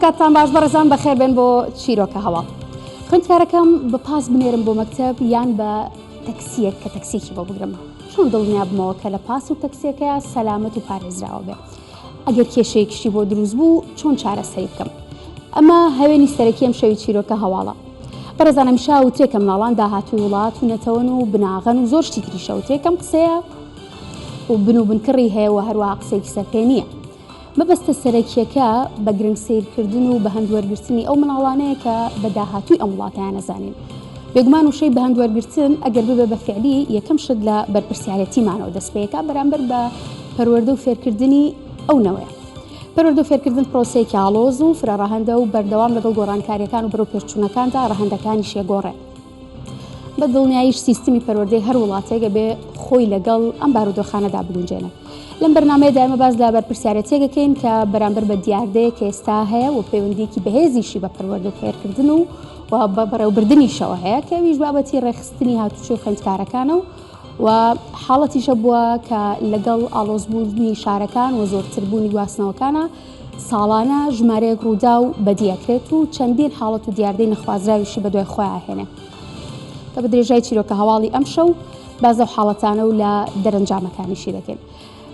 کاتتان باش بەڕێزان بەخێربێن بۆ چیرۆکە هەواڵ. خوێندکارەکەم بە پاس بنێرم بۆ مەکتەب یان بە تەکسیەک کە تەکسیەکی بۆ بگرم چۆن دڵنیا بمەوە کە لە پاس و تەکسیەکەیا سەلامەت و پارێزراوە بێ ئەگەر کێشەیەکیشی بۆ دروست بوو چۆن چارەسەری بکەم ئەمە هەوێنی سەرەکی ئەم شەوی چیرۆکە هەواڵە بەڕێزان هەمیشە وترێ کە مناڵان داهاتووی وڵات و نەتەوەن و بناغەن و زۆر شتی تریشە وترێ کەم قسەیە و بن و بنکڕی هەیە و هەروەها قسەیەکی سەرپێ نییە. مەبەستە سەرەکییەکە بە گرنگ سەیرکردن و بەهەند وەرگرتنی ئەو مناڵانەیە کە بە داهاتووی ئەم وڵاتەیان ئەزانین. بێگومان وشەی بەهەند وەرگرتن ئەگەر ببێ بە فیعلی یەکەم شت لە بەرپرسیارێتیمانەوە دەست پێکا بەرامبەر بە پەروەردە و فێرکردنی ئەو نەوەیە. پەروەردە و فێرکردن پرۆسەیەکی ئاڵۆز و فرەڕەهەندە و بەردەوام لەگەڵ گۆڕانکارییەکان و بەرەوپێشچوونەکاندا ڕەهەندەکانیشی ئەگۆڕێ. بە دڵنیاییش سیستمی پەروەردەی هەر وڵاتێک ئەبێ خۆی لەگەڵ ئەم بارودۆخانەدا بگونجێنێ. لەم بەرنامەیەدا ئێمە باس لە بەرپرسیارێتییەک ئەکەین کە بەرامبەر بە دیاردەیەک کە ئێستا هەیە و پەیوەندییەکی بەهێزیشی بە پەروەردە و فێرکردن و و بە بەڕێوەبردنیشەوە هەیە کە ئەویش بابەتی ڕێکخستنی هاتوچۆی خوێندکارەکانە و و حاڵەتیش هەبووە کە لەگەڵ ئاڵۆزبوونی شارەکان و زۆرتربوونی گواستنەوەکانە ساڵانە ژمارەیەک ڕووداو بەدی ئەکرێت و چەندین حاڵەت و دیاردەی نەخوازراویشی بەدوای خۆیا ئەهێنێ کە بە درێژای چیرۆکە هەواڵی ئەمشەو باس لەو حاڵەتانە و لە دەرەنجامەکانیشی دەکەین.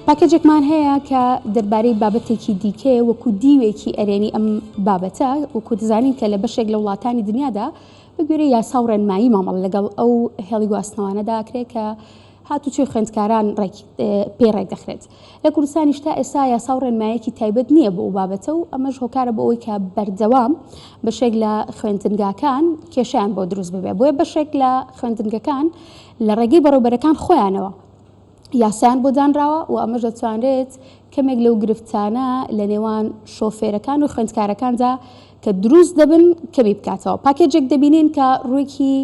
پاکێجێکمان هەیە کە دەربارەی بابەتێکی دیکەیە وەکو دیوێکی ئەرێنی ئەم بابەتە وەکو دەزانین کە لە بەشێک لە وڵاتانی دنیادا بە گوێرەی یاسا و ڕێنمایی مامەڵە لەگەڵ ئەو هێڵی گواستنەوانەدا ئەکرێت کە هاتوچۆی خوێندکاران پێی ڕێکدەخرێت. لە کوردستانیش تا ئێستا یاسا و ڕێنمایەکی تایبەت نییە بۆ ئەو بابەتە و ئەمەش هۆکارە بۆ ئەوەی کە بەردەوام بەشێک لە خوێندنگاکان کێشەیان بۆ دروست ببێ بۆیە بەشێک لە خوێندنگەکان لە ڕێگەی بەڕێوبەرەکان خۆیانەوە یاسایان بۆ دانراوە و ئەمەش دەتوانرێت کەمێک لەو گرفتانە لە نێوان شۆفێرەکان و خوێندکارەکاندا کە دروست دەبن کەمی بکاتەوە. پاکێجێک دەبینین کە ڕوویەکی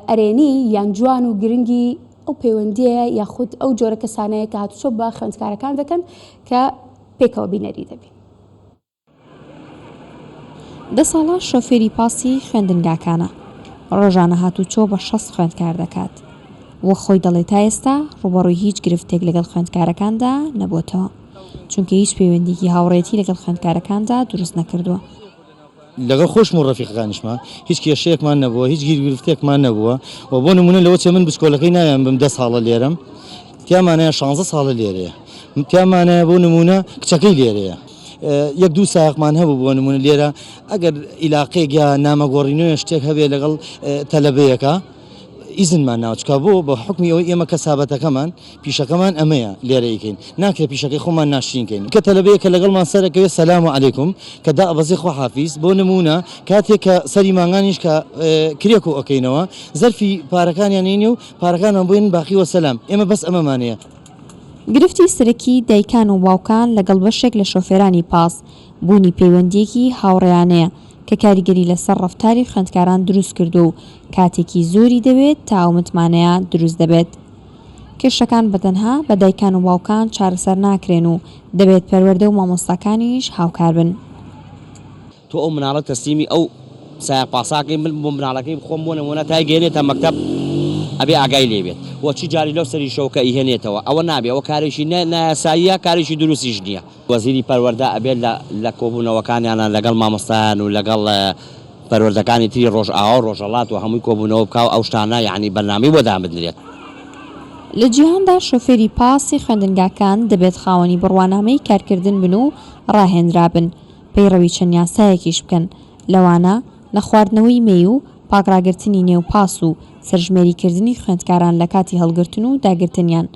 ئەرێنی یان جوان و گرنگی ئەو پەیوەندییە یاخود ئەو جۆرە کەسانەیە کە هاتوچۆ بە خوێندکارەکان دەکەن کە پێکەوە بینەری دەبین. دە ساڵە شۆفێری پاسی خوێندنگاکانە، ڕۆژانە هاتوچۆ بە 60 خوێندکار دەکات. وەک خۆی دەڵێ تا ئێستا ڕووبەڕووی هیچ گرفتێک لەگەڵ خوێندکارەکاندا نەبووەتەوە، چونکە هیچ پەیوەندییەکی هاوڕێیەتی لەگەڵ خوێندکارەکاندا دروست نەکردووە. لەگەڵ خۆشم و ڕەفیقەکانیشما هیچ کێشەیەکمان نەبووە، هیچ گیروگرفتێکمان نەبووە و بۆ نموونە لەوە چێ من بچکۆلەکەی ناویان بم دە ساڵە لێرەم تیامانەیە شانزە ساڵە لێرەیە تیامانەیە بۆ نموونە کچەکەی لێرەیە یەک دوو سایەقمان هەبوو بۆ نموونە لێرە ئەگەر ئیلاقەیەک یا نامەگۆڕینەوە شتێک هەبێ لەگەڵ تەلەبەیەکە ئیزنمان ناوە چکا بۆ بە حوکمی ئەوەی ئێمە کەسابەتەکەمان پیشەکەمان ئەمەیە لێرە ئیکەین ناکرێ پیشەکەی خۆمان ناشرین کەین کە تەلەبەیەک کە لەگەڵمان سەرەکەوێ سەلام و عەلەیکوم کە دائەبەزێ خواحافیز بۆ نموونە کاتێک کە سەری مانگانیش کە کرێ کۆ ئەکەینەوە زەرفی پارەکانیان ئەینێ و پارەکانمان بۆ ئێنن باقی وەسەلام ئێمە بەس ئەمەمان هەیە. گرفتی سەرەکی دایکان و باوکان لەگەڵ بەشێک لە شۆفێرانی پاس، بوونی پەیوەندییەکی هاوڕێیانەیە کە کاریگەری لەسەر ڕەفتاری خوێندکاران دروست کردووە و کاتێکی زۆری دەوێت تا ئەو متمانەیە دروست دەبێت. کێشەکان بە تەنها بە دایکان و باوکان چارەسەر ناکرێن و دەبێت پەروەردە و مامۆستاکانیش هاوکار بن. تۆ ئەو مناڵە تەسلیمی ئەو سایەق پاساکەی من بۆ مناڵەکەی خۆم بۆ نمونە تا گەێنێتە مەکتەب ئەبێ ئاگای لێ بێت و چ جاری لەو سەریشەوە کە ئیهێنێتەوە ئەوە نابێ ئەوە کارێکی نە نایاساییە کارێکی دروستیش نییە. وەزیری پەروەردە ئەبێت لە لە کۆبوونەوەکانیانا لەگەڵ مامۆستایان و لەگەڵ پەروەردەکانی تری ڕۆژئاوا و ڕۆژهەڵات و هەمووی کۆبوونەوە بکا و ئەو شتانە یەعنی بەرنامەی بۆ دابنرێت. لە جیهاندا شۆفێری پاسی خوێندنگاکان دەبێت خاوەنی بڕوانامەی کارکردن بن و ڕاهێنرابن پەیڕەوی چەند یاسایەکیش بکەن، لەوانە، نەخواردنەوەی مەی و پاکڕاگرتنی نێو پاس و سەرژمێریکردنی خوێندکاران لە کاتی هەڵگرتن و داگرتنیان،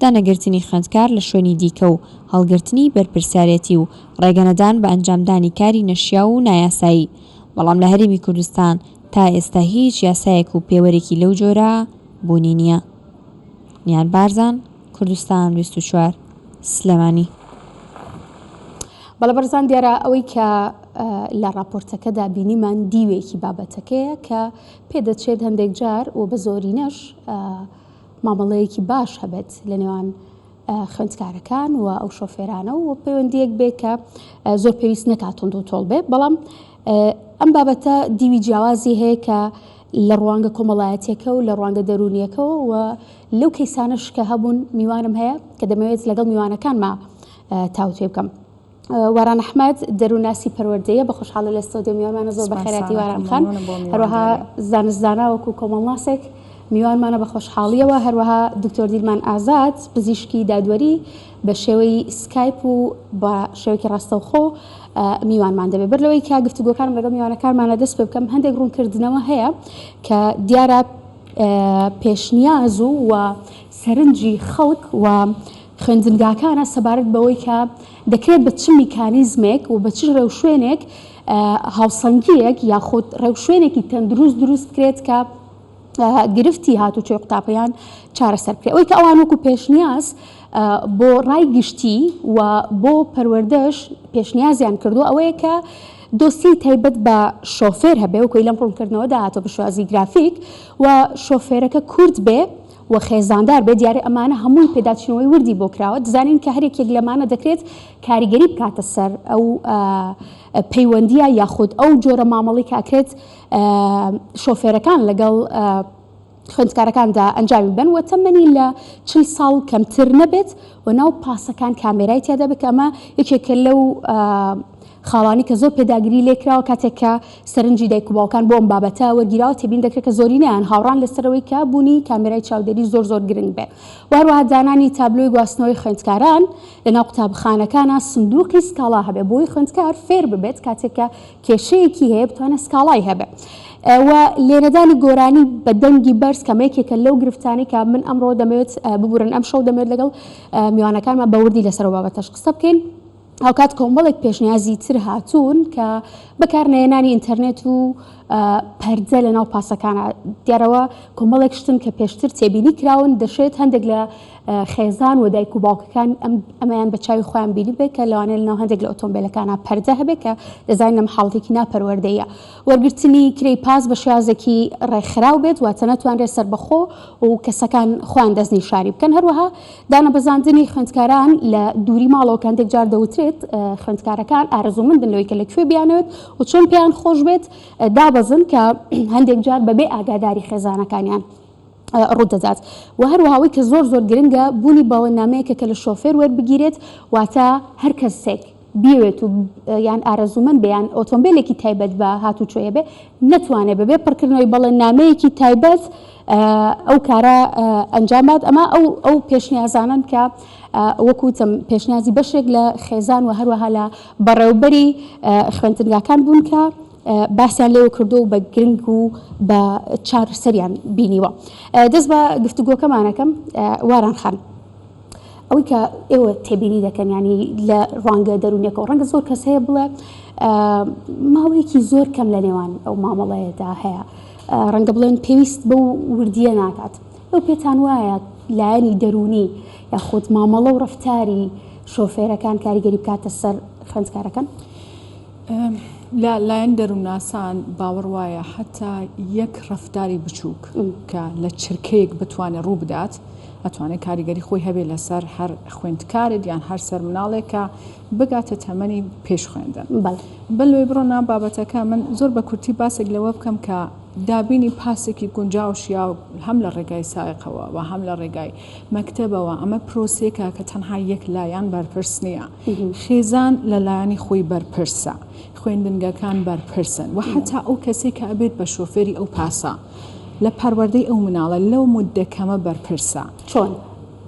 دانەگرتنی خوێندکار لە شوێنی دیکە و هەڵگرتنی بەرپرسیارێتی و ڕێگەنەدان بە ئەنجامدانی کاری نەشیاو و نایاسایی، بەڵام لە هەرێمی کوردستان تا ئێستا هیچ یاسایەک و پێوەرێکی لەو جۆرە بوونی نییە. نیان بارزان، کوردستان 24، سلێمانی. بەڵێ بەڕێزان دیارە ئەوەی کە لە ڕاپۆرتەکەدا بینیمان دیوێکی بابەتەکەیە کە پێدەچێت هەندێک جار و بە زۆرینەش مامەڵەیەکی باش هەبێت لە نێوان خوێندکارەکان و ئەو شۆفێرانە و پەیوەندیەک بێ کە زۆر پێویست نەکات توند و تۆڵ بێ بەڵام ئەم بابەتە دیوی جیاوازی هەیە کە لە ڕوانگە کۆمەڵایەتیەکە و لە ڕوانگە دەروونیەکەوە و لەو کەیسانەش کە هەبوون میوانم هەیە کە دەمەوێت لەگەڵ میوانەکانما تاوتوێ بکەم. واران ئەحمەد دەروونناسی پەروەردەیە بە خۆشحاڵی لە ستۆدیۆ میوانمانە زۆر بەخێرهاتی واران خان هەروەها زانستزانا وەکو کۆمەڵناسێک میوانمانە بە خۆشحاڵیەوە هەروەها دکتۆر دیلمان ئازاد پزیشکی دادوەری بە شێوەی سکایپ و بە شێوەیەکی ڕاستەوخۆ میوانمان دەبێت بەر لەوەی کە گفتوگۆکانم لەگەڵ میوانەکانمانە دەست پێ بکەم هەندێک ڕوونکردنەوە هەیە کە دیارە پێشنیاز و و سەرنجی خەڵک و خوێندنگاکانە سەبارەت بەوەی کە دەکرێت بە چ میکانیزمێک و بە چ ڕێوشوێنێک هاوسەنگییەک یاخود ڕێوشوێنێکی تەندروست دروست بکرێت کە گرفتی هاتوچۆی قوتابیان چارەسەر بکرێت. ئەوەی کە ئەوان وەکو پێشنیاز بۆ ڕای گشتی و بۆ پەروەردەش پێشنیازیان کردووە ئەوەیە کە دۆسیەی تایبەت بە شۆفێر هەبێ وەکو لەم ڕوونکردنەوەدا هاتووە بە شێوازی گرافیک و شۆفێرەکە کورد بێ و خێزاندار بێت، دیارە ئەمانە هەمووی پێداچوونەوەی وردی بۆ کراوە، دەزانین کە هەر یەکێک لەمانە دەکرێت کاریگەری بکاتە سەر ئەو پەیوەندییە یاخود ئەو جۆرە مامەڵەی کە ئەکرێت شۆفێرەکان لەگەڵ خوێندکارەکاندا ئەنجامی بدەن و تەمەنی لە چل ساڵ کەمتر نەبێت و ناو پاسەکان کامێرای تیادا بێت کە ئەمە یەکێکە لەو خاڵانی کە زۆر پێداگری لێکراوە کاتێک کە سەرنجی دایک و باوکان بۆ ئەم بابەتە وەرگیراوە تێبین دەکرێت کە زۆرینەیان هاوڕان لەسەرەوەی کە بوونی کامێرای چاودێری زۆر زۆر گرنگ بێ و هەروەها دانانی تابلۆی گواستنەوەی خوێندکاران لەناو قوتابخانەکانا سندوقی سکاڵا هەبێ بۆی خوێندکار فێر ببێت کاتێک کە کێشەیەکی هەیە بتوانێت سکاڵای هەبێ و لێنەدانی گۆرانی بە دەنگی بەرز کەمە یەکێکە لەو گرفتانەی کە من ئەمڕۆ دەمەوێت ببورن ئەم شەو دەمەوێت لەگەڵ میوانەکانمان بە وردی لەسەر ئەو بابەتەش قسە بکەین. هاوکات کۆمەڵێک پێشنیازی تر هاتوون کە بەکارنەهێنانی ئینتەرنێت و پەردە لەناو پاسەکانە دیارەوە کۆمەڵێک شتن کە پێشتر تێبینی کراون دەشێت هەندێک لە خێزان و دایک و باوکەکان ئەمەیان بە چاوی خۆیان بینی بێت کە لەوانەیە لەناو هەندێک لە ئۆتۆمبیلەکانە پەردە هەبێت کە دەزانین ئەم حاڵەتێکی ناپەروەردەیە وەرگرتنی کرێی پاس بە شێوازێکی ڕێکخراو بێت واتە نەتوانرێت سەربەخۆ و کەسەکان خۆیان دەستنیشانی بکەن هەروەها دانەبەزاندنی خوێندکاران لە دووری ماڵەوە کە هەندێک جار دەوترێت خوێندکارەکان ئارەزوومەندن لەوەی کە لە کوێ بیانەوێت و چۆن پێیان خۆش بێت دابەزن کە هەندێک جار بەبێ ئاگاداری خێزانەکانیان ڕوودەدات و هەروەها ئەوەی کە زۆر زۆر گرنگە بوونی بەڵێننامەیەکە کە لە شۆفێر وەربگیرێت واتە هەر کەسێک بیەوێت و یان ئارەزوومەند بێ یان ئۆتۆمبیلێکی تایبەت بە هاتوچۆیە بێ نەتوانێت بەبێ پڕکردنەوەی بەڵێننامەیەکی تایبەت ئەو کارە ئەنجام بات ئەمە ئەو ئەو پێشنیازانەن کە وەکو وتم پێشنیازی بەشێک لە خێزان و هەروەها لە بەڕێوبەری خوێندنگاکان بوون کە باسیان لێوە کردو و بە گرنگ و بە چارەسەریان بینیوە دەست بە گفتوگۆکەمانەکەم واران خان. ئەوەی کە ئێوە تێبینی دەکەن ینی لە ڕوانگە دەروونیەکەوە ڕەنگە زۆر کەس هەیە بڵێ ماوەیەکی زۆر کەم لە نێوان ئەو مامەڵەیەدا هەیە ڕەنگە بڵێن پێویست بەو وردیە ناکات ئەو پێتان وایە لایەنی دەروونی یاخود مامەڵە و ڕەفتاری شۆفێرەکان کاریگەری بکاتە سەر خوێندکارەکان؟ لە لایەن دەروونناسان باوەڕ وایە حەتا یەک ڕەفتاری بچووک کە لە چرکەیەک بتوانێت ڕوو بدات ئەتوانێت کاریگەری خۆی هەبێت لەسەر هەر خوێندکارێک یان هەر سەر مناڵێک کە بگاتە تەمەنی پێش خوێندن. بەر لەوەی بڕۆم ناو بابەتەکە من زۆر بە کورتی باسێک لەوە بکەم کە دابینی پاسێکی گونجاو شیاو هەم لە ڕێگای سایەقەوە و هەم لە ڕێگای مەکتەبەوە ئەمە پرۆسەیەکە کە تەنها یەک لایەن بەرپرس نییە خێزان لە لایەنی خۆی بەرپرسە خوێندنگەکان بەرپرسن و حەتا ئەو کەسەی کە ئەبێت بە شۆفێری ئەو پاسە لە پەروەردەی ئەو مناڵە لەو موددە کەمە بەرپرسە. چۆن؟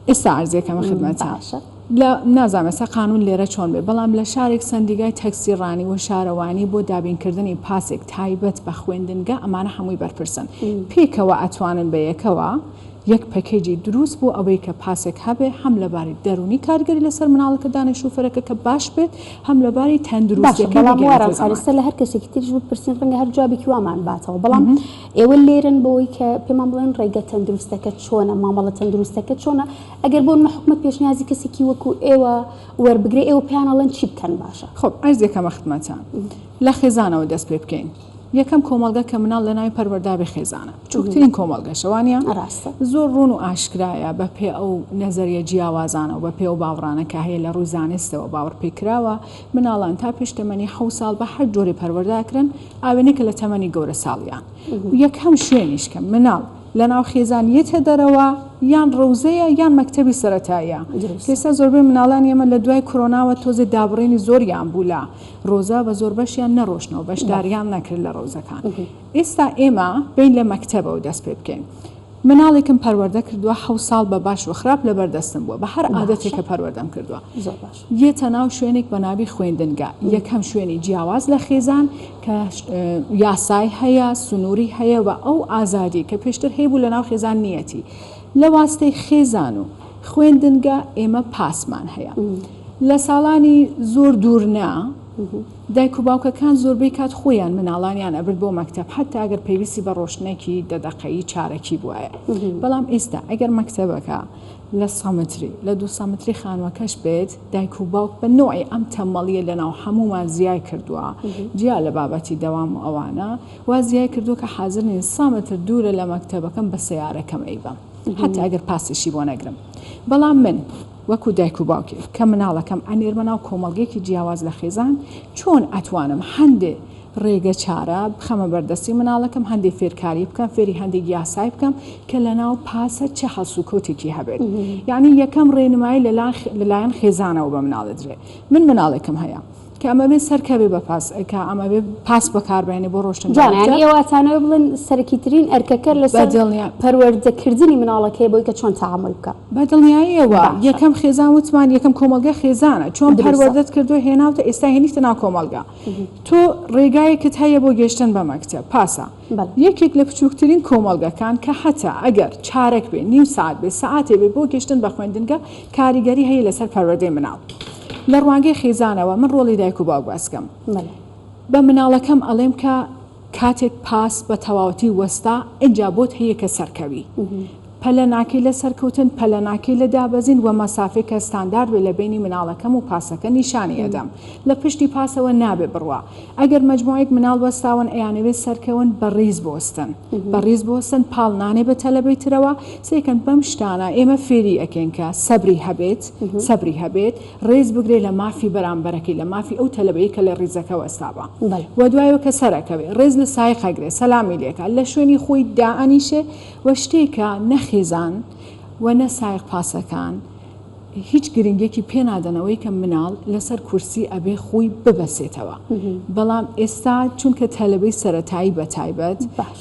ئێستا عەرزیەکەمە خدمەتان. باشە. لە نازانم ئێستا قانون لێرە چۆن بێ بەڵام لە شارێک سەندیگای تەکسی ڕانی و شارەوانی بۆ دابینکردنی پاسێک تایبەت بە خوێندنگە ئەمانە هەمووی بەرپرسن پێکەوە ئەتوانن بە یەکەوە یەک پەکێجی دروست بۆ ئەوەی کە پاسێک هەبێ هەم لە باری دەروونی کارگەری لەسەر مناڵەکە دانێ شوفێرەکە کە باش بێت هەم لە باری باشە تەندروستیەکەی بەڵام بگەیەنێتە واران زەمان. خان ئێستا لە هەر کەسێکی تریش بپرسین ڕەنگە هەر جوابێکی وامان باتەوە بەڵام ئێوە لێرەن بۆی کە پێمان بڵێن ڕێگە تەندروستەکە چۆنە مامەڵە تەندروستەکە چۆنە ئەگەر بۆ نمونە حکومەت پێشنیازی کەسێکی وەکو ئێوە وەربگرێ ئێوە پێیان ئەڵێن چی بکەن باشە؟ خۆب عەرز یەکەمە خدمەتان لە خێزانەوە دەست پێ بکەین یەکەم کۆمەڵگە کە مناڵ لە ناوی پەروەردە بێ خێزانە بچوکترین کۆمەڵگەشە وانیە؟ ڕاستە. زۆر ڕوون و ئاشکرایە بە پێ ئەو نەزەریە جیاوازانە و بە پێ ئەو باوڕانە کە هەیە لە ڕووی زانستەوە باوڕ پێ کراوە مناڵان تا پێش تەمەنی حەوت ساڵ بە هەر جۆرێ پەروەردە ئەکرێن ئاوێنەکە لە تەمەنی گەورە ساڵیان و یەکەم شوێنیش کە مناڵ. لەناو خێزان یەتە دەرەوە یان ڕەوزەیە یان مەکتەبی سەرەتاییە. ئێستا زۆربەی مناڵانی ئێمە لە دوای کرۆناوە تۆزێ دابڕینی زۆریان بوو لە ڕۆزە بە زۆربەشیان نەڕۆشتنەوە بەشداریان نەکرد لە ڕەوزەکان. ئێستا ئێمە بین لە مەکتەبەوە دەست پێ بکەین. مناڵێکم پەروەردە کردووە حەوت ساڵ بە باش و خراپ لەبەر دەستم بووە بە هەر عادەتێک کە پەروەردەم کردووە. یەتە ناو شوێنێک بە ناوی خوێندنگا یەکەم شوێنی جیاواز لە خێزان کە یاسای هەیە سنووری هەیە و ئەو ئازادی کە پێشتر هەیبوو لە ناو خێزان نیەتی لە واستەی خێزان و خوێندنگا ئێمە پاسمان هەیە لە ساڵانی زۆر دوور نا دایک و باوکەکان زۆربەی کات خۆیان مناڵانیان ئەبرد بۆ مەکتەب حەتا ئەگەر پێویستی بە ڕۆشتنێکی دە دەقەیی چارەکی بوایە بەڵام ئێستا ئەگەر مەکتەبەکە لە سەمتری لە دوو سەمتری خانوەکەش بێت دایک و باوک بە نوعی ئەم تەمەڵیە لەناو هەمومان زیای کردووە جیا لە بابەتی دەوام و ئەوانە وا زیای کردووە کە حازر نین سامەتر دوورە لە مەکتەبەکەم بە سەیارەکەم ئەیبەم حەتا ئەگەر پاسیشی بۆ نەگرم بەڵام من وەکو دایک و باوکێک کە مناڵەکەم ئەنێرمە ناو کۆمەڵگەیەکی جیاواز لە خێزان چۆن ئەتوانم هەندێ ڕێگە چارە بخەمە بەردەستی مناڵەکەم هەندێ فێرکاری بکەم فێری هەندێک یاسای بکەم کە لەناو پاسە چ هەڵسوکەوتێکی هەبێت یعنی یەکەم ڕێنمایی لەلایەن خێزانەوە بە مناڵ دەدرێ من مناڵێکم هەیە کە ئەمەوێ سەرکەوێ بە پاس کە ئەمەوێ پاس بەکاربێنێ بۆ ڕۆشتن جوانە یانی ئێوە ئەتانەوێ بڵێن سەرەکیترین ئەرکەکە لەسەر پەروەردەکردنی مناڵەکەیە بۆی کە چۆن تەعامول بکا. بە دڵنیاییەوە یەکەم خێزان وتمان یەکەم کۆمەڵگە خێزانە چۆن پەروەردەت کردووە هێناوتە ئێستا هێنیتە ناو کۆمەڵگە تۆ ڕێگایەکت هەیە بۆ گەشتن بە مەکتەب پاسە یەکێک لە بچووکترین کۆمەڵگەکان کە حەتا ئەگەر چارەک بێ نیو سەعات بێ سەعاتێ بێ بۆ گەشتن بە خوێندنگە کاریگەری هەیە لەسەر پەروەردەی مناڵ لە ڕوانگەی خێزانەوە من ڕۆڵی دایک و باوک باس کەم بە مناڵەکەم ئەڵێم کە کاتێک پاس بە تەواوەتی وەستا ئینجا بۆت هەیە کە سەرکەوی. پەلە ناکەی لە سەرکەوتن، پەلە ناکەی لە دابەزین وە مەسافەی کە ستاندارد بێ لە بەینی مناڵەکەم و پاسەکە نیشانی ئەدەم. لە پشتی پاسەوە نابێ بڕوا. ئەگەر مەجموعەیەک مناڵ وەستاون ئەیانەوێ سەرکەون بە ڕیز بوەستن. بە ڕیز بوەستن پاڵ نانێ بە تەلەبەی ترەوە. سەیرکەن بەم شتانە ئێمە فێری ئەکەین کە سەبری هەبێت، سەبری هەبێت. ڕێز بگرێ لە مافی بەرامبەرەکەی، لە مافی ئەو تەلەبەی کە لە ڕیزەکە وەستابا. وە دوایەوە کە سەرئەکەوێ ڕێز لە سایق ئەگرێ، سەلامی لێکا، لە شوێنی خۆی دائەنیشێ و شتێکە نە خێزان و نە سایق پاسەکان هیچ گرنگیەکی پێ نادەن ئەوەی کە مناڵ لەسەر کورسی ئەبێ خۆی ببەسێتەوە. بەڵام ئێستا چونکە تەلەبەی سەرەتایی بە تایبەت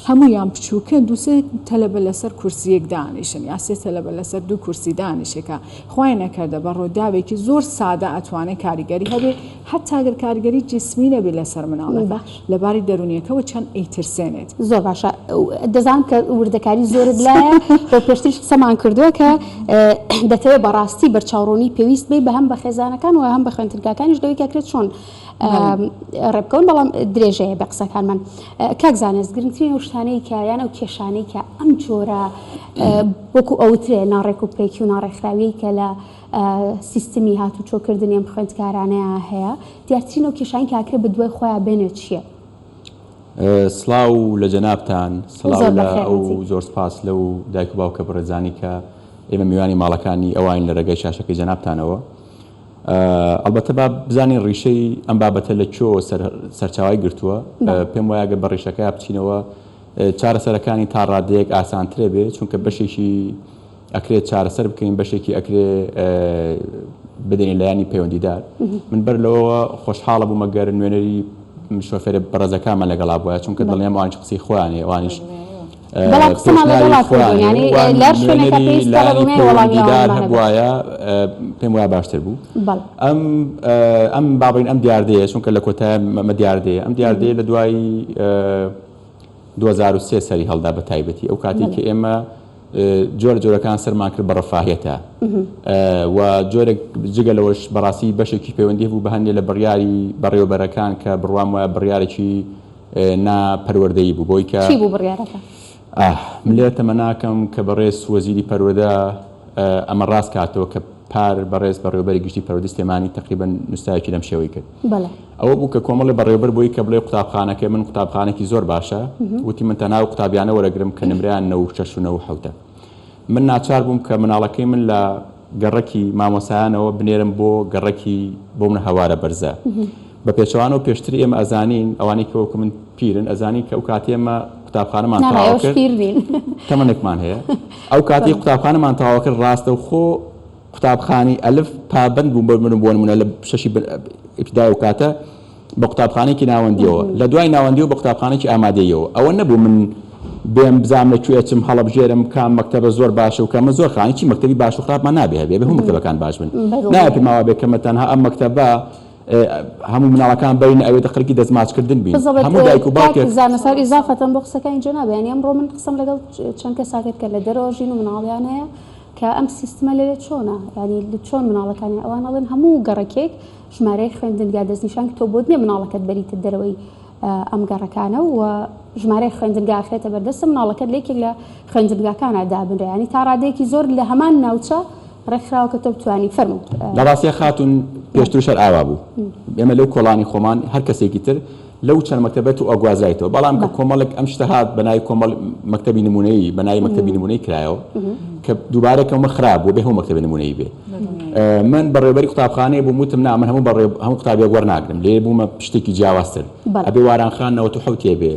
هەموویان بچووکن دووسێ تەلەبە لەسەر کورسیەک دانیشن یا سێ تەلەبە لەسەر دوو کورسی دانیشێ کە خوای نەکەردە بە ڕووداوێکی زۆر سادە ئەتوانێ کاریگەری هەبێ حەتا گەر کاریگەری جیسمی نەبێ لەسەر مناڵەکە لە باری دەروونیەکەوە چەند ئەیترسێنێت. زۆر باشە دەزانم کە وردەکاری زۆرت لایە و پێشتریش قسەمان کردووە کە دەتەوێت بەڕاستی بەرچاوڕوونی پێویست بی بە هەم بە خێزانەکان و هەم بە خوێندنگاکانیش لەوەی کە کرێت چۆن ڕێبکەون بەڵام درێژەیە بە قسەکانمان کاک زانست گرنگترین ئەو شتانەی کە یان ئەو کێشانەی کە ئەم جۆرە وەکو ئەوترێ ناڕێک و پێکی و ناڕێکخراویی کە لە سیستمی هاتوچۆکردنی ئەم خوێندکارانەیە هەیە دیارترین ئەو کێشانی کە ئەکرێ بە دوای خۆیان بێنێت چییە؟ سڵاو لە جەنابتان سڵاو لە ئەو زۆر سپاس لەو دایک و باوکە بەڕێزانی کە ئێمە میوانی ماڵەکانی ئەوین لە ڕێگای شاشەکەی جەنابتانەوە ئەڵبەتە با بزانین ڕیشەی ئەم بابەتە لە کوێوە سەرچاوەی گرتووە پێم وایە گەر بە ڕیشەکەیا بچینەوە چارەسەرەکانی تا ڕادەیەک ئاسانترە بێ چونکە بەشێکی ئەکرێت چارەسەر بکەین بەشێکی ئەکرێ بدەین لایەنی پەیوەندیدار من بەر لەوەوە خۆشحاڵە بوومە گەر نوێنەری شۆفێرە بەڕێزەکانمان لەگەڵا بووە چونکە دڵنیام ئەوانیش قسەی خۆیان هەیە ئەوانیش بەڵام قسەمان لەگەڵا کردوون یانی لە هەر شوێنێکا پێویستە بە دڵنیای وەڵامی پەیوەندیدار هەبوایە پێم وایە باشتر بوو ئەم ئەم با بڵێین ئەم دیاردەیە چونکە لە کۆتایە مە دیاردەیە ئەم دیاردەیە لە دوای 2003 سەری هەڵدا بە تایبەتی ئەو کاتێک کە ئێمە جۆرە جۆرەکان سەرمان کرد بە ڕەفاهیەتە و جۆرێک جگە لەوەش بەڕاستی بەشێکی پەیوەندی هەبوو بە هەندێک لە بڕیاری بەڕێوەبەرەکان کە بڕوام وایە بڕیارێکی نا پەروەردەیی بوو بۆی کە چی بوو بڕیارەکە؟ ئاه من لێرە تەمەناکەم کە بەڕێز وەزیری پەروەردە ئەمە ڕاست کاتەوە کە پار بەڕێز بەڕێوەبەری گشتی پەروەردەی سلێمانی تەقریبەن نووسراوێکی لەم شێوەی کرد بەڵێ. ئەوە بوو کە کۆمەڵێ بەڕێوەبەر بۆی کە بڵێ قوتابخانەکەی من قوتابخانێکی زۆر باشە وتی من تەنها ئەو قوتابیانە وەرەگرم کە نمرەیان 96 و 97 ە من ناچار بووم کە مناڵەکەی من لە گەڕەکی مامۆسایانەوە بنێرم بۆ گەڕەکی بۆ منە هەوارە بەرزە. بە پێچەوانەوە پێشتر ئێمە ئەزانین، ئەوانەی کە وەکو من پیرن، ئەزانین کە ئەو کاتەی ئێمە. قوتابخانەمان تەواو کرد تەمەنێکمان هەیە ئەو کاتی قوتابخانەمان تەواو کرد ڕاستەوخۆ قوتابخانەی ئەلف پابەند بوو بە من بۆ نمونە لە شەشی ئیبتیدای و کاتە بە قوتابخانەیەکی ناوەندیەوە لە دوای ناوەندیەوە بە قوتابخانەیەکی ئامادەییەوە ئەوە نەبوو من بێم بزانم لە کوێ ئەچم هەڵەبژێرم کام مەکتەبە زۆر باشە و کامە زۆر خراپ چی مەکتەبی باش و خراپمان نابێ هەبێ هەموو مەکتەبەکان باش بن نابێ پێمان وابێ کە تەنها ئەم مەکتەبە هەموو مناڵەکان بەرین ئەوێ دە خەرکی دەستماچکردن بین هەموو دایک و باوکێک زانسار ئیزافەتەن بۆ قسەکانی جەنابیان یانی ئەمڕۆ من قسەم لەگەڵ چەند کەسا کرد کە لە دەرەوە ژین و مناڵیان هەیە کە ئەم سیستمە لەوێ چۆنە یانی چۆن مناڵەکانیان ئەوان ئەڵێن هەموو گەڕەکێک ژمارەی خوێندنگا دەستنیشان تۆ بۆت نییە مناڵەکەت بەریتە دەرەوەی ئەم گەڕەکانە و ژمارەی خوێندنگا ئەخرێتە بەردەستە مناڵەکەت لە یەکێک لە خوێندنگاکانە دابنرێ ینی تا ڕادەیەکی زۆر لە هەمان ناوچە ڕێکخراوە کە تۆ بتوانی فەرموو. لە ڕاستیا خاتوون پێشترش هەر ئاوا بوو ئێمە لەو کۆڵانی خۆمان هەر کەسێکی تر لەو چەند مەکتەبە تۆ ئەگوازرایتەوە بەڵام کە کۆمەڵێک ئەم شتە هات بە ناوی کۆمەڵ مەکتەبی نمونەیی بە ناوی مەکتەبی نمونەی کرایەوە کە دووبارە کەمە خراپ بوو بێ هەموو مەکتەبی نمونەیی بێ من بەڕێوبەری قوتابخانەیە بووم وتم نا من هەموو بەڕێ هەموو قوتابیەک وەرناگرم لێ بوومە شتێکی جیاوازتر ئەبێ واران خان 97 بێ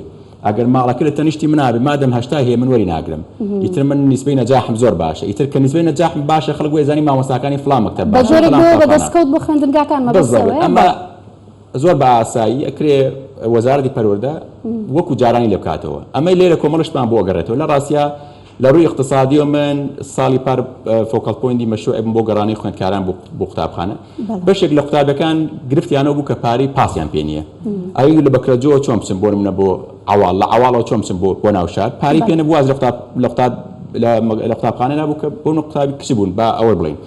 ئەگەر ماڵەکە لە تەنیشتی منا بێ مادەم 80 هەیە من وەری ناگرم ئیتر من نیسبەی نەجاحم زۆر باشە ئیتر کە نیسبەی نەجاحم باشە خەڵک وێزانی مامۆستاکانی فڵان مەکتەب بە جۆرێک بۆ بە دەستکەوت بۆ خوێندنگاکان مەبەست ئەمە زۆر بە ئاسایی ئەکرێ وەزارەتی پەروەردە وەکو جارانی لێ بکاتەوە. ئەمەی لێرە کۆمەڵە شتمان بۆ ئەگەڕێتەوە. لە ڕاستیا لە ڕووی ئیقتسادیەوە من ساڵی پار focal point ی مەشروعێک بووم بۆ گەڕانەوەی خوێندکاران بۆ بۆ قوتابخانە. بەشێک لە قوتابیەکان گرفتیانەوە بوو کە پارەی پاسیان پێ نییە. ئەی لە بەکرەجۆوە چۆن بچم بۆ نمونە بۆ عەواڵ، لە عەواڵەوە چۆن بچم بۆ بۆ ناو شار؟ پارەی پێ نەبوو واز لە قوتاب لە قوتاب لە لە قوتابخانە نابوو کە بۆ نمونە قوتابی کچ بوون با ئەوە بڵێین.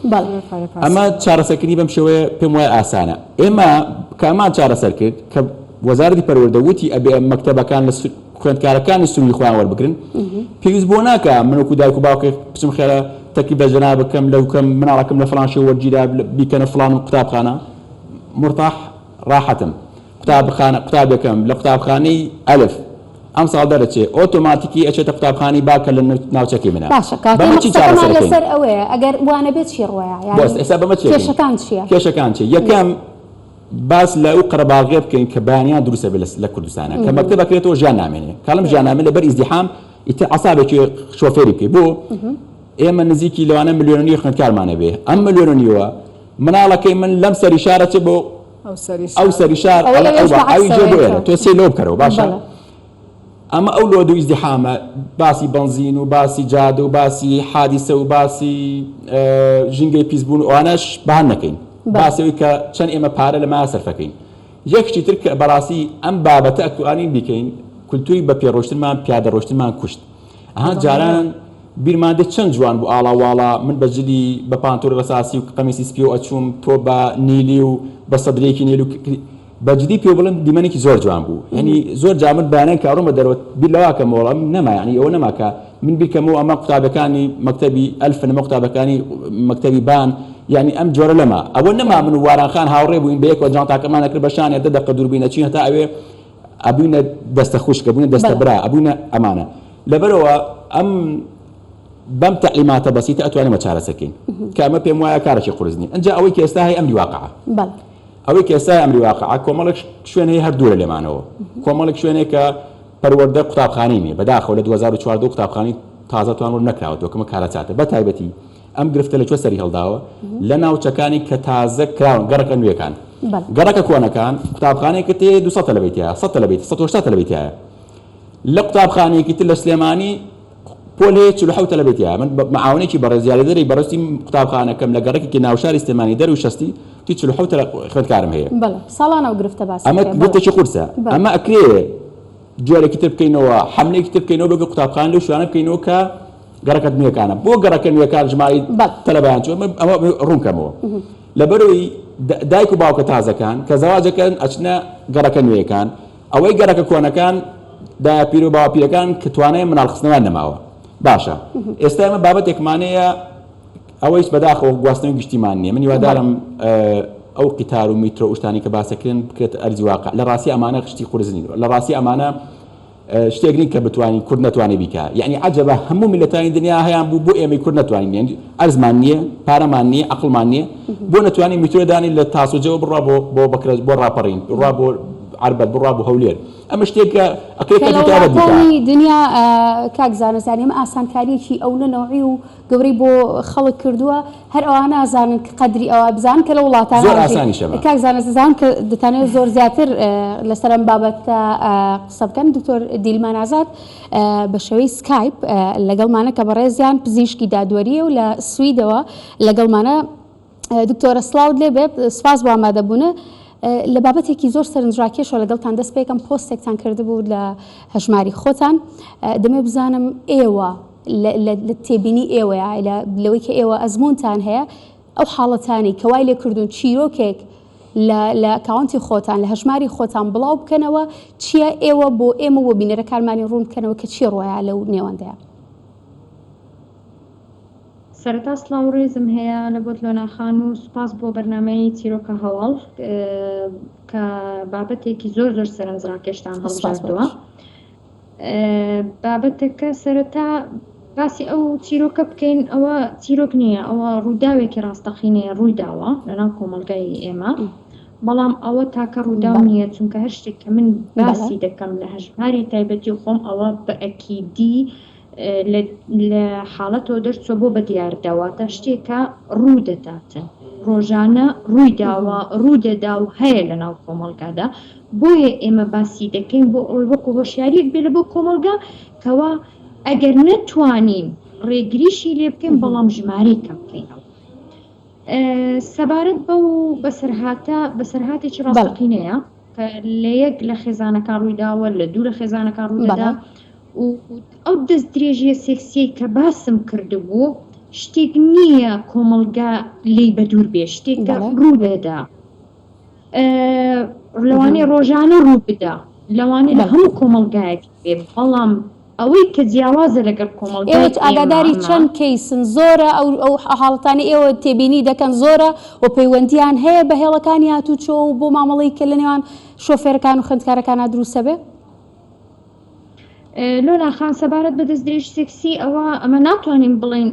ئەمە چارەسەرکردنی بەم شێوەیە پێم وایە ئاسانە. ئێمە کە ئەمان چارەسەر کرد کە وەزارەتی پەروەردە وتی ئەبێ مەکتەبەکان لە خوێندکارەکانی سنووری خۆیان وەربگرن پێویست بۆ ناکا من وەکو دایک و باوکێک بچم خێرا تەکلیف لە جەناب بکەم لەو کەم مناڵەکەم لە فڵان شوێن وەرگیرا بیکەنە فڵان قوتابخانە مرتاح ڕاحەتم قوتابخانە قوتابێکم لە قوتابخانەی ئەلف ئەمساڵ دەرەچێ ئۆتۆماتیکی ئەچێتە قوتابخانەی با کە لە ناوچەکەی منە. باشە کاکە بەمە ئێمە چی قسەکەمان چارەسەر ئەکەین؟ لەسەر ئەوەیە ئەگەر وانەبێت چی ڕوەیا یانی بۆس ئێستا بەمە چی ئەکەین؟ کێشەکان چیە؟ کێشەکان چیە؟ یەکەم باس لە ئەو قەرەباڵغیە بکەین کە بەیانیان دروست ئەبێ لە کوردستانا کە مەکتەب ئەکرێتەوە ژیان نامێنێ کاڵم ژیان نامێنێ لەبەر ئیزدیحام ئیتر عەسابێکی شۆفێری بکەی بۆ ئێمە نزیکی لەوانە ملیۆن و نیو خوێندکارمان هەبێ ئەم ملیۆن و نیوە مناڵەکەی من لەم سەری شارە چێ بۆ ئەو سەری شار ئەوەی ئەوێش بە ئەوی جێ بۆ عەکسەوەیە ئێرە تۆ سێ لەوە بکەرەوە باشە بەڵێ. ئەمە ئەو لۆد و ئیزدیحامە باسی بەنزین و باسی جادە و باسی حادیسە و باسی ژینگەی پیسبوون و ئەوانەش بەهەند نەکەین بەڵێ. باسی ئەوەی کە چەند ئێمە پارە لەمە سەرفەکەین یەک شتی تر کە بەڕاستی ئەم بابەتە ئەتوانین بیکەین کولتوری بە پێ ڕۆشتنمان پیادە ڕۆشتنمان کوشت ئەها جاران بیرمان دێت چەند جوان بوو ئاڵا واڵا من بە جلی بە پانتۆڵی ڕەساسی و قەمیسی سپیەوە ئەچووم تۆ بە نیلی و بە سەدرێکی نیل و بە جدی پێ بڵێم دیمەنێکی زۆر جوان بوو یعنی زۆر جار من بەیانیان کە ئەڕۆمە دەرەوە بیر لەوە کەمەوە ئەم نەما یعنی ئەوە نەما کە من بیرکەمەوە ئەمە قوتابەکانی مەکتەبی ئەلفن ئەمە قوتابەکانی مەکتەبی بان یعنی ئەم جۆرە لەما ئەوە نەما من و واران خان هاوڕێ بووین بەیەکەوە جانتاکەمان ئەکرد بە شانێ دە دەقە دوور بووین ئەچین هەتا ئەوێ ئەبووینە دەستە خوشک ئەبووینە دەستە برا ئەبووینە ئەمانە لەبەرەوە ئەم بەم تەعلیماتە بەسیتە ئەتوانین ئەمە چارەسەر کەین کە ئەمە پێم وایە کارێکی قورس نییە ئینجا ئەوەی کە ئێستا هەیە ئەمری واقعە ئەوەی کە ئێستا ئەمری واقعە کۆمەڵێک شوێن هەیە هەر دوورە لێمانەوە کۆمەڵێک شوێنێک کە پەروەردە قوتابخانەی نییە بەداخەوە لە 2014 قوتابخانەی تازە توان نەکراوەتەوە کەمە کارەساتە بە تایبەتی ئەم گرفتە لە کوێ سەری هەڵداوە؟ لە ناوچەکانی کە تازە کراون، گەڕەکە نوێکان. گەڕەکە کۆنەکان، قوتابخانەیەکت هەیە 200 تەلەبەی تیایە، 100 تەلەبەی، 180 تەلەبەی تیایە. لە قوتابخانەیەکی تر لە سلێمانی پۆل هەیە 47 تەلەبەی تیایە. من بە معاونێکی بەڕێز یاریدەری بەڕێزی قوتابخانەکەم لە گەڕەکێکی ناوشاری سلێمانی دەروی شەستی وتی 47 خوێندکارم هەیە. بەڵێ ساڵانە ئەو گرفتە باس ئەمە ئەکرێ. بەڵێ. گرفتێکی قورسە. بەڵێ. ئەمە ئەکرێ جۆرێکی تر بکەینەوە، حەملەیەکی تر بکەینەوە بۆ قوتابخانە لەو شوێنانە بکەینەوە کە گەڕەکە نوێکانە بۆ گەڕەکە نوێکان ژمارەی تەلەبەیان چۆن ئەمە ڕوون کەمەوە لەبەرەوەی دایک و باوکە تازەکان کە زەواجەکەن ئەچنە گەڕەکە نوێیەکان ئەوەی گەڕەکە کۆنەکان دایە پیر و باوە پیرەکان کە توانای مناڵ خستنەوەیان نەماوە باشە ئێستا ئێمە بابەتێکمانەیە ئەوەیش بەداخەوە گواستنەوەی گشتیمان نییە من هیوادارم ئەو قیتار و میترۆ شتانی کە باسەکرێن بکرێت ئەرزی واقع لە ڕاستی ئەمانە شتی قورس نین لە ڕاستی ئەمانە شتێک نین کە بتوانین کورد نەتوانێ بیکا یەعنی عەجەبە هەموو میللەتانی دنیا هەیان بوو بۆ ئێمەی کورد نەتوانین یەعنی ئەرزمان نییە پارەمان نییە عەقڵمان نییە بۆ نەتوانین میترۆ دانین لە تاسوجەوە بڕوا بۆ بۆ بەکرەج بۆ ڕاپەڕین بڕوا بۆ. عەربەت بڕوا بۆ هەولێر ئەمە شتێکە ئەکرێت کە لە کەرتی تایبەت بکا. وڵاتانی دنیا کاک زانست یانی ئەمە ئاسانکاریەکی ئەونە نەوعی و گەورەی بۆ خەڵک کردووە هەر ئەوان نازانن کە قەدری ئەوە بزانن کە لە وڵاتان زۆر ئاسانیشە ئەمە. کاک زانست دەزانم کە دەتانەوێت زۆر زیاتر لەسەر ئەم بابەتە قسە بکەن دکتۆر دیلمان ئازاد بە شێوەی سکایپ لەگەڵمانە کە بەڕێزیان پزیشکی دادوەریە و لە سویدەوە لەگەڵمانە دکتۆرە سڵاوت لێ بێ سپاس بۆ ئامادەبوونە لە بابەتێکی زۆر سەرنجڕاکێشەوە لەگەڵتان دەست پێکەم پۆستێکتان کردبوو لە هەژماری خۆتان دەمێ بزانم ئێوە لە تێبینی ئێوەیە لەوەی کە ئێوە ئەزمونتان هەیە ئەو حاڵەتانی کە وای لێ کردوون چیرۆکێک لە ئەکاونتی خۆتان لە هەژماری خۆتان بڵاو بکەنەوە چییە ئێوە بۆ ئێمە بۆ بینەرەکانمانی ڕوون بکەنەوە کە چی ڕۆیە لەو نێوەندەیە. سەرەتا سڵاو و ڕێزم هەیە لە بۆت لۆنا خان و سوپاس بۆ بەرنامەی چیرۆکە هەواڵ کە بابەتێکی زۆر زۆر سەرنجڕاکێشتان سوپاس بۆ هەڵبژاردووە. تۆش. بابەتەکە سەرەتا باسی ئەو چیرۆکە بکەین ئەوە چیرۆک نییە ئەوە ڕووداوێکی ڕاستەقینەیە ڕووی داوە لەناو کۆمەڵگای ئێمە بەڵام ئەوە تاکە ڕووداو بەڵێ نییە چونکە هەر شتێک کە من بەڵێ باسی دەکەم لە هەژماری تایبەتی خۆم ئەوە بە ئەکیدی لە حاڵەتەوە دەرچووە بۆ بە دیاردە واتە شتێکە ڕوو دەداتن ڕۆژانە ڕووی داوە ڕوو دەدا و هەیە لە ناو کۆمەڵگادا بۆیە ئێمە باسی دەکەین بۆ ئەوەی وەکو هۆشیاریەک بێ لە بۆ کۆمەڵگا کەوا ئەگەر نەتوانین ڕێگریشی لێ بکەین بەڵام ژمارەی کەم بکەینەوە. سەبارەت بەو بەسەرهاتە بەسەرهاتێکی ڕاستەقینەیە کە لە یەک لە خێزانەکان ڕوویداوە لە دوو لە خێزانەکان ڕوودەدا و ئەو دەست درێژیە سێکسیەی کە باسم کردبوو شتێک نییە کۆمەڵگا لێی بەدوور بێ شتێکە ڕوودەدا لەوانەیە ڕۆژانە ڕوو بدا لەوانەیە لە هەموو کۆمەڵگایەک بێ بەڵام ئەوەی کە جیاوازە لەگەڵ کۆمەڵگای ئێوە ئاگاداری ئێمە. چەند کەیسن؟ زۆرە ئەو ئەو حاڵەتانەی ئێوە تێبینی دەکەن زۆرە و پەیوەندییان هەیە بە هێڵەکانی هاتووچۆ و بۆ مامەڵەی کە لە نێوان شۆفێرەکان و خوێندکارەکانا دروستە بێ؟ لۆنا خان، سەبارەت بە دەستدرێژی سێکسی ئەوە ئەمە ناتوانین بڵێین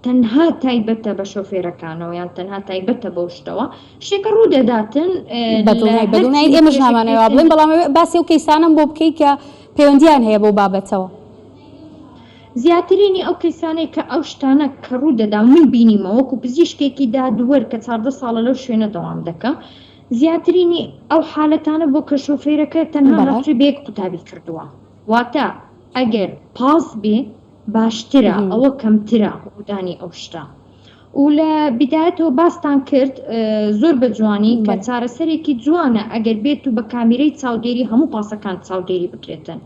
تەنها تایبەتە بە شۆفێرەکانەوە یان تەنها تایبەتە بەو شتەوە شتێکە ڕوو دەداتن بەدڵنیای بەدڵنیای ئێمەش نامانەوە بڵێن بەڵام باسی ئەو کەیسانەم بۆ بکەی کە پەیوەندیان هەیە بەو بابەتەوە. زیاترینی ئەو کەیسانەی کە ئەو شتانە کە ڕوو دەدا و من بینیمە وەکو پزیشکێکی دادوەر کە 14 ساڵە لەو شوێنە دەوام دەکەم زیاترینی ئەو حالەتانە بۆ کە شۆفێرەکە تەنها هاتووی بە یەک قوتابی کردووە واتە ئەگەر پاس بێ باشترە ئەوە کەمترە ڕوودانی ئەو شتە و لە بیدایەتەوە باستان کرد زۆر بە جوانی کە چارەسەرێکی جوانە ئەگەر بێت و بە کامیرەی چاودێری هەموو پاسەکان چاودێری بکرێتن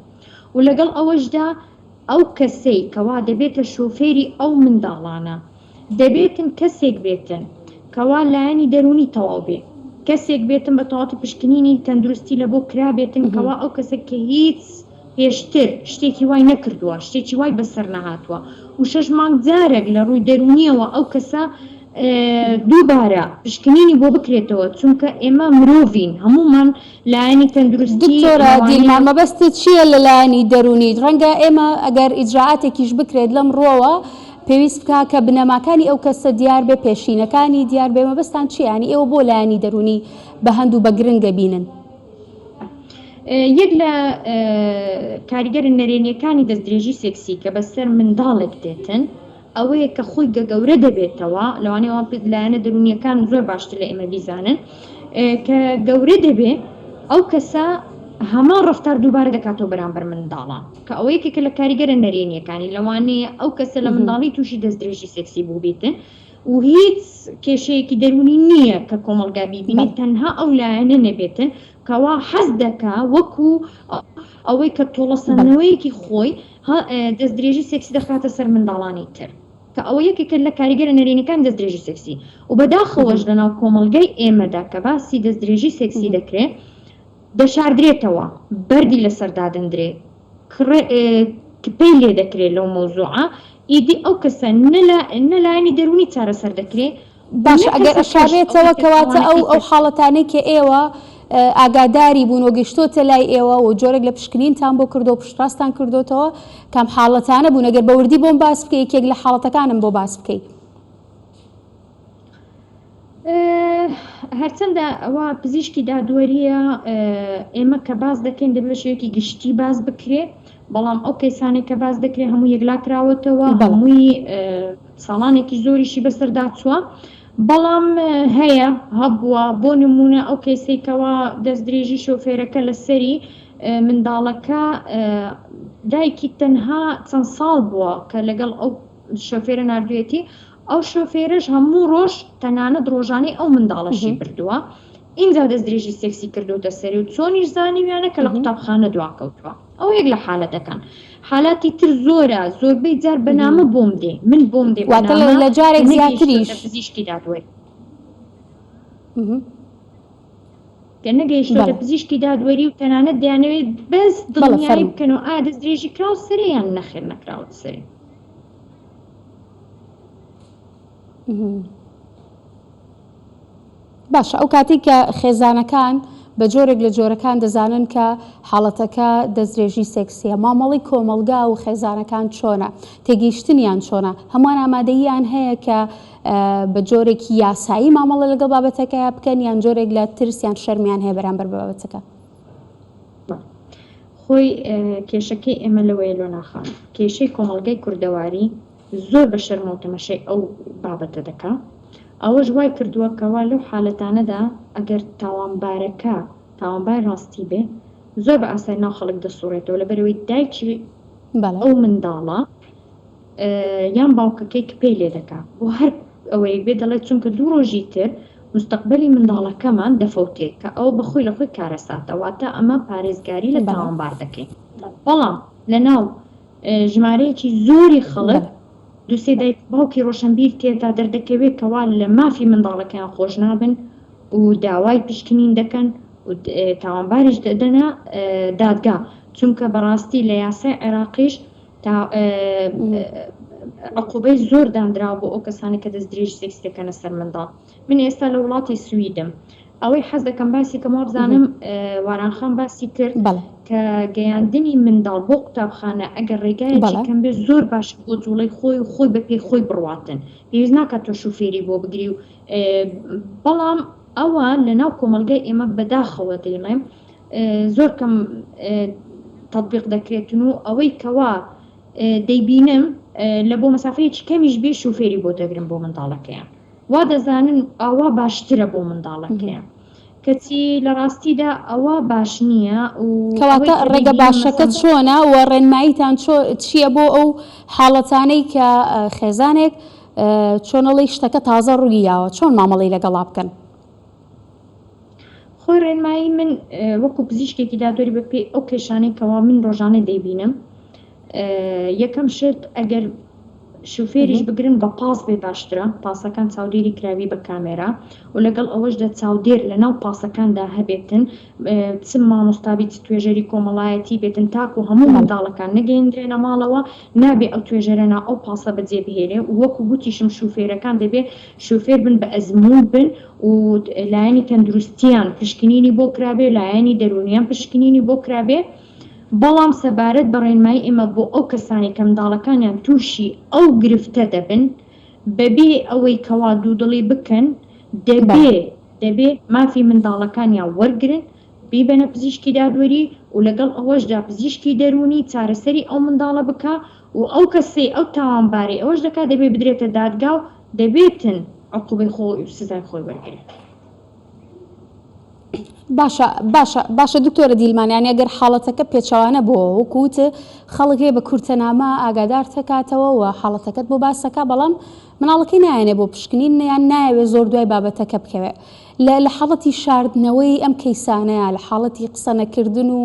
و لەگەڵ ئەوەشدا ئەو کەسەی کەوا دەبێتە شۆفێری ئەو منداڵانە دەبێتن کەسێک بێتن کەوا لایەنی دەروونی تەواو بێ کەسێک بێتن بە تەواوەتی پشکنینی تەندروستی لەبۆ کرابێتن کەوا ئەو کەسە کە هیچ پێشتر شتێکی وای نەکردووە، شتێکی وای بەسەر نەهاتووە و شەش مانگ جارێک لە ڕووی دەروونییەوە ئەو کەسە دووبارە پشکنینی بۆ بکرێتەوە، چونکە ئێمە مرۆڤین هەموومان لایەنی تەندروستی دکتۆرە لەوانەیە. دیلمان مەبەستت چییە لە لایەنی دەروونی؟ ڕەنگە ئێمە ئەگەر ئیجرائاتێکیش بکرێت لەم ڕووەوە پێویست بکا کە بنەماکانی ئەو کەسە دیار بێ، پێشینەکانی دیار بێ، مەبەستان چییە؟ یانی ئێوە بۆ لایەنی دەروونی بە هەند و بە گرنگ دەبینن؟ یەک لە کاریگەرە نەرێنیەکانی دەستدرێژی سێکسی کە بەسەر منداڵێک دێتن ئەوەیە کە خۆی گە گەورە دەبێتەوە لەوانەیە وان پێت لایەنە دەروونیەکان زۆر باشتر لە ئێمە بیزانن کە گەورە دەبێ ئەو کەسە هەمان ڕەفتار دووبارە دەکاتەوە بەرامبەر منداڵان کە ئەوە یەکێکە لە کاریگەرە نەرێنیەکانی لەوانەیە ئەو کەسە لە منداڵی تووشی دەستدرێژی سێکسی بووبیتن و هیچ کێشەیەکی دەروونی نییە کە کۆمەڵگا بیبینێت تەنها ئەو لایەنە نەبێتن کەوا حەز دەکا وەکو ئەوەی کە تۆڵەسەندنەوەیەکی خۆی دەستدرێژی سێکسی دەخاتە سەر منداڵانی تر کە ئەوە یەکێکە لە کاریگەرە نەرێنیەکانی دەستدرێژی سێکسی و بەداخەوەش لەناو کۆمەڵگای ئێمەدا کە باسی دەستدرێژی سێکسی دەکرێ دەشاردرێتەوە بەردی لەسەر دادەندرێ کپەی لێ دەکرێ لەو مەوزوعە ئیدی ئەو کەسە نە لە نە لایەنی دەروونی چارەسەر دەکرێ و باشە نە ئەگەر کەسەکەش ئەشارێتەوە ئەوەی کە کەواتە ئەو تاوانەکەی ئەو کرد. حاڵەتانەی کە ئێوە ئاگاداری بوون و گەیشتۆتە لای ئێوە و جۆرێک لە پشکنینتان بۆ کردووە و پشتڕاستتان کردۆتەوە کام حاڵەتانە بوون ئەگەر بە وردی بۆم باس بکەی یەکێک لە حاڵەتەکانم بۆ باس بکەی. هەرچەندە ئەوە پزیشکی دادوەرییە، ئێمە کە باس دەکەین دەبێت بە شێوەیەکی گشتی باس بکرێ، بەڵام ئەو کەیسانەی کە باس دەکرێ هەموو یەکلا کراوەتەوە، هەمووی ساڵانێکی زۆریشی بەسەردا چووە، بەڵام هەیە هەبووە، بۆ نموونە ئەو کەیسەی کەوا دەستدرێژی شۆفێرەکە لەسەری منداڵەکە دایکی تەنها چەند ساڵ بووە کە لەگەڵ ئەو شۆفێرە ناردوویەتی، ئەو شۆفێرەش هەموو ڕۆژ تەنانەت ڕۆژانەی ئەو منداڵەشی بردووە ئینجا دەستدرێژی سێکسی کردوتە سەری و چۆنیش زانیویانە کە لە قوتابخانە دواکەوتووە ئەوە یەک لە حالەتەکان حالاتی تر زۆرە زۆربەی جار بەنامە بۆم دێ من بۆم دێ واتە بەنامە لە جارێک کە نەگەیشتۆتە زیاتریش پزیشکی دادوەری کە نەگەیشتۆتە بەڵێ پزیشکی دادوەری و تەنانەت دەیانەوێت بەس بەڵێ دڵنیایی فەرموو. بکەنەوە ئایا دەستدرێژی کراوە سەرێ یان نەخێر نەکراوەتە سەرێ. باشە ئەو کاتەی کە خێزانەکان بە جۆرێک لە جۆرەکان دەزانن کە حاڵەتەکە دەستدرێژی سێکسیە مامەڵەی کۆمەڵگا و خێزانەکان چۆنە تێگەیشتنیان چۆنە هەمووان ئامادەییان هەیە کە بە جۆرێکی یاسایی مامەڵە لەگەڵ بابەتەکە بکەن یان جۆرێک لە ترس یان شەرمیان هەیە بەرامبەر بە بابەتەکە؟ خۆی کێشەکەی ئێمە لەوەیە لۆنا خان کێشەی کۆمەڵگای کوردەواری زۆر بە شەرمەوە تەمەشای ئەو بابەتە دەکا ئەوەش وای کردووە کەوا لەو حالەتانەدا ئەگەر تاوانبارەکە تاوانبار ڕاستی بێ زۆر بە ئاسانی ناو خەڵک دەسوڕێتەوە لەبەرئەوەی دایکی بەڵێ. ئەو منداڵە یان باوکەکەی کپەی لێ دەکا بۆ هەر ئەوەیەک بێ دەڵێت چونکە دوو ڕۆژی تر مستەقبەلی منداڵەکەمان دەفەوتێ کە ئەوە بە خۆی لە خۆی کارەساتە واتە ئەمە پارێزگاری لە بەڵێ. تاوانبار دەکەین بەڵام لەناو ژمارەیەکی زۆری خەڵک بەڵێ. دووسێ دایک و باوکی ڕۆشنبیر تێدا دەردەکەوێت کەوا لە مافی منداڵەکەیان خۆش نابن و داوای پشکنین دەکەن و تاوانباریش دەدەنە دادگا چونکە بەڕاستی لە یاسای عێراقیش تا عقوبەی زۆر دانراوە بۆ ئەو کەسانەی کە دەستدرێژی سێکسی دەکەنە سەر منداڵ من ئێستا لە وڵاتی سویدم ئەوەی حەز دەکەم باسی کەم وابزانم واران خان باسی کرد کە گەیاندنی منداڵ بۆ قوتابخانە ئەگەر ڕێگایەکی کەم بێت زۆر باشە بۆ جوڵەی خۆی و خۆی بە پێی خۆی بڕواتن پێویست ناکات تۆ شوفێری بۆ بگری و بەڵام ئەوە لەناو کۆمەڵگای ئێمە بەداخەوە دەیڵێم زۆر کەم تەتبیق دەکرێتن و ئەوەی کەوا دەیبینم لە بۆ مەسافەیەکی کەمیش بێ شوفێری بۆ دەگرن بۆ منداڵەکەیان وا دەزانن ئاوا باشترە بۆ منداڵەکەیان کەچی لە ڕاستیدا ئەوە باش نییە و کەواتە ئەوەی کە ڕێگە دەیبینم باشەکە مەسەن چۆنە و ڕێنماییتان چۆ چییە بۆ ئەو حاڵەتانەی کە خێزانێک چۆنەڵی شتەکە تازە ڕووی یاوە چۆن مامەڵەی لەگەڵا بکەن؟ خۆی ڕێنمایی من وەکو پزیشکێکی دادوەری بە پێی ئەو کێشانەی کەوا من ڕۆژانە دەیبینم یەکەم شت ئەگەر شوفێریش بگرن بە پاس بێ باشترە پاسەکان چاودێری کراوی بە کامێرا و لەگەڵ ئەوەشدا چاودێر لە ناو پاسەکاندا هەبێتن چ مامۆستابی چ توێژەری کۆمەڵایەتی بێتن تاکو هەموو منداڵەکان نەگەیندرێنە ماڵەوە نابێ ئەو توێژەرە ناو ئەو پاسە بەجێ بهێلێ و وەکو گوتیشم شوفێرەکان دەبێ شوفێر بن بە ئەزموون بن و لایەنی تەندروستیان پشکنینی بۆ کرابێ لایەنی دەروونیان پشکنینی بۆ کرابێ بەڵام سەبارەت بە ڕێنمایی ئێمە بۆ ئەو کەسانەی کە منداڵەکانیان تووشی ئەو گرفتە دەبن بەبێ ئەوەی کەوا دوودڵی بکەن دەبێ دەبێ مافی منداڵەکانیان وەرگرن بیبەنە پزیشکی دادوەری و لەگەڵ ئەوەشدا پزیشکی دەروونی چارەسەری ئەو منداڵە بکا و ئەو کەسەی ئەو تاوانبارەی ئەوەش دەکا دەبێ بدرێتە دادگا و دەبێتن عقوبەی خۆی و سزای خۆی وەرگرێت. باشە باشە باشە دکتۆرە دیلمان یانی ئەگەر حاڵەتەکە پێچەوانە بۆوە وەکو وت خەڵک هەیە بە کورتەنامە ئاگادار تەکاتەوە و حاڵەتەکەت بۆ باسەکە بەڵام مناڵەکەی نایەنێ بۆ پشکنین یان نایەوێ زۆر دوای بابەتەکە بکەوێ لە لە حاڵەتی شاردنەوەی ئەم کەیسانەیە لە حاڵەتی قسە نەکردن و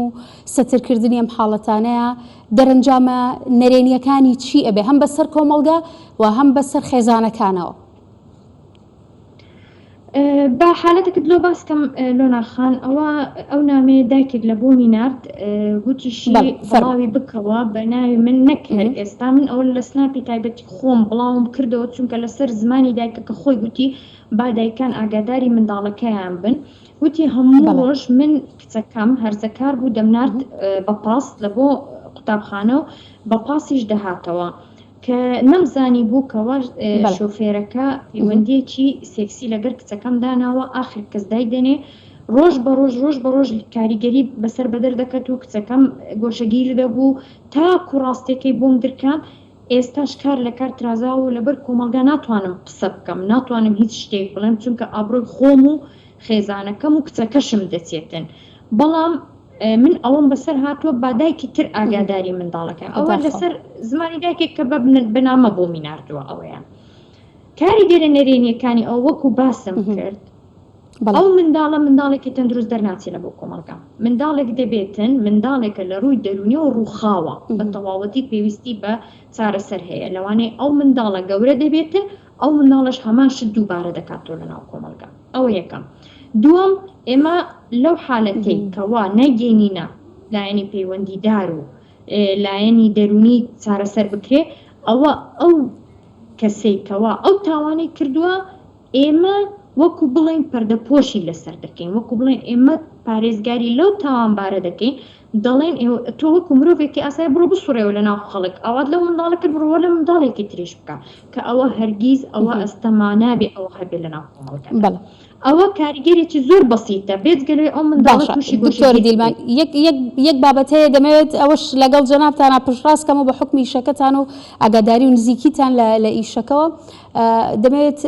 سەترکردنی ئەم حاڵەتانەیە دەرەنجامە نەرێنیەکانی چی ئەبێ هەم بەسەر کۆمەڵگا و هەم بەسەر خێزانەکانەوە؟ با حالەتێکت لۆ باس کەم لۆنا خان ئەوە ئەو نامەیە دایکێک لە بۆمی نارد گوتیشی بڵاوی بکەوە بە ناوی من نەک هەر ئێستا من ئەوە لە سناپی تایبەتی خۆم بڵاوم کردەوە چونکە لەسەر زمانی دایکەکە خۆی گوتی با دایکان ئاگاداری منداڵەکەیان بن وتی هەموو ڕۆژ من کچەکەم هەرزەکار بوو دەمنارد بە پاس لە بۆ قوتابخانە و بە پاسیش دەهاتەوە. کە نەمزانی بوو کەوا شۆفێرەکە پەیوەندیەکی سێکسی لەگەر کچەکەم داناوە ئاخر کەس دایدەنێ ڕۆژ بە ڕۆژ ڕۆژ بە ڕۆژ کاریگەری بەسەر بەدەر دەکەت و کچەکەم گۆشەگیر دەبوو تاکو ڕاستیەکەی بۆم درکاند ئێستاش کار لە کار ترازاوە و لەبەر کۆمەڵگا ناتوانم قسە بکەم ناتوانم هیچ شتێک بڵێم چونکە ئابڕوی خۆم و خێزانەکەم و کچەکەشم دەچێتن بەڵام من ئەوەم بەسەر هاتووە با دایکی تر ئاگاداری منداڵەکەم ئەوە لەسەر زمانی دایکێک کە بە نامە بۆمی ناردووە ئەوەیە کاریگەرە نەرێنیەکانی ئەو وەکو باسم کرد ئەو منداڵە منداڵێکی تەندروست دەرناچێت لە بۆ کۆمەڵگا منداڵێک دەبێتن منداڵێکە لە ڕووی دەرونیەوە ڕووخاوە بە تەواوەتی پێویستی بە چارەسەر هەیە لەوانەیە ئەو منداڵە گەورە دەبێتن ئەو منداڵەش هەمان شت دووبارە دەکاتەوە لە ناو کۆمەڵگا ئەوە یەکەم دووەم ئێمە لەو حالەتەی کەوا نەگەینینە لایەنی پەیوەندیدار و لایەنی دەروونی چارەسەر بکرێ ئەوە ئەو کەسەی کەوا ئەو تاوانەی کردووە ئێمە وەکو بڵێین پەردەپۆشی لەسەر دەکەین، وەکو بڵێین ئێمە پارێزگاری لەو تاوانبارە دەکەین، دەڵێین ئێوە تۆ وەکو مرۆڤێکی ئاسایی بڕۆ بسوڕێوە لەناو خەڵک، ئاوات لەو منداڵە کرد بڕۆ لە منداڵێکی تریش بکە، کە ئەوە هەرگیز ئەوە ئەستەمە نابێ ئەوە هەبێ لەناو کۆمەڵگادا. بەڵێ. ئەوە کاریگەرێکی زۆر بەسیتە، بێجگە لەوەی ئەو منداڵە باشە تووشی دکتۆر گۆشەگیری دیلمان دەبێت. یەک یەک یەک بابەت هەیە دەمەوێت ئەوەش لەگەڵ جەنابتانا پشتڕاست کەمەوە بە حوکمی ئیشەکەتان و ئاگاداری و نزیکیتان لە لە ئیشەکەوە دەمەوێت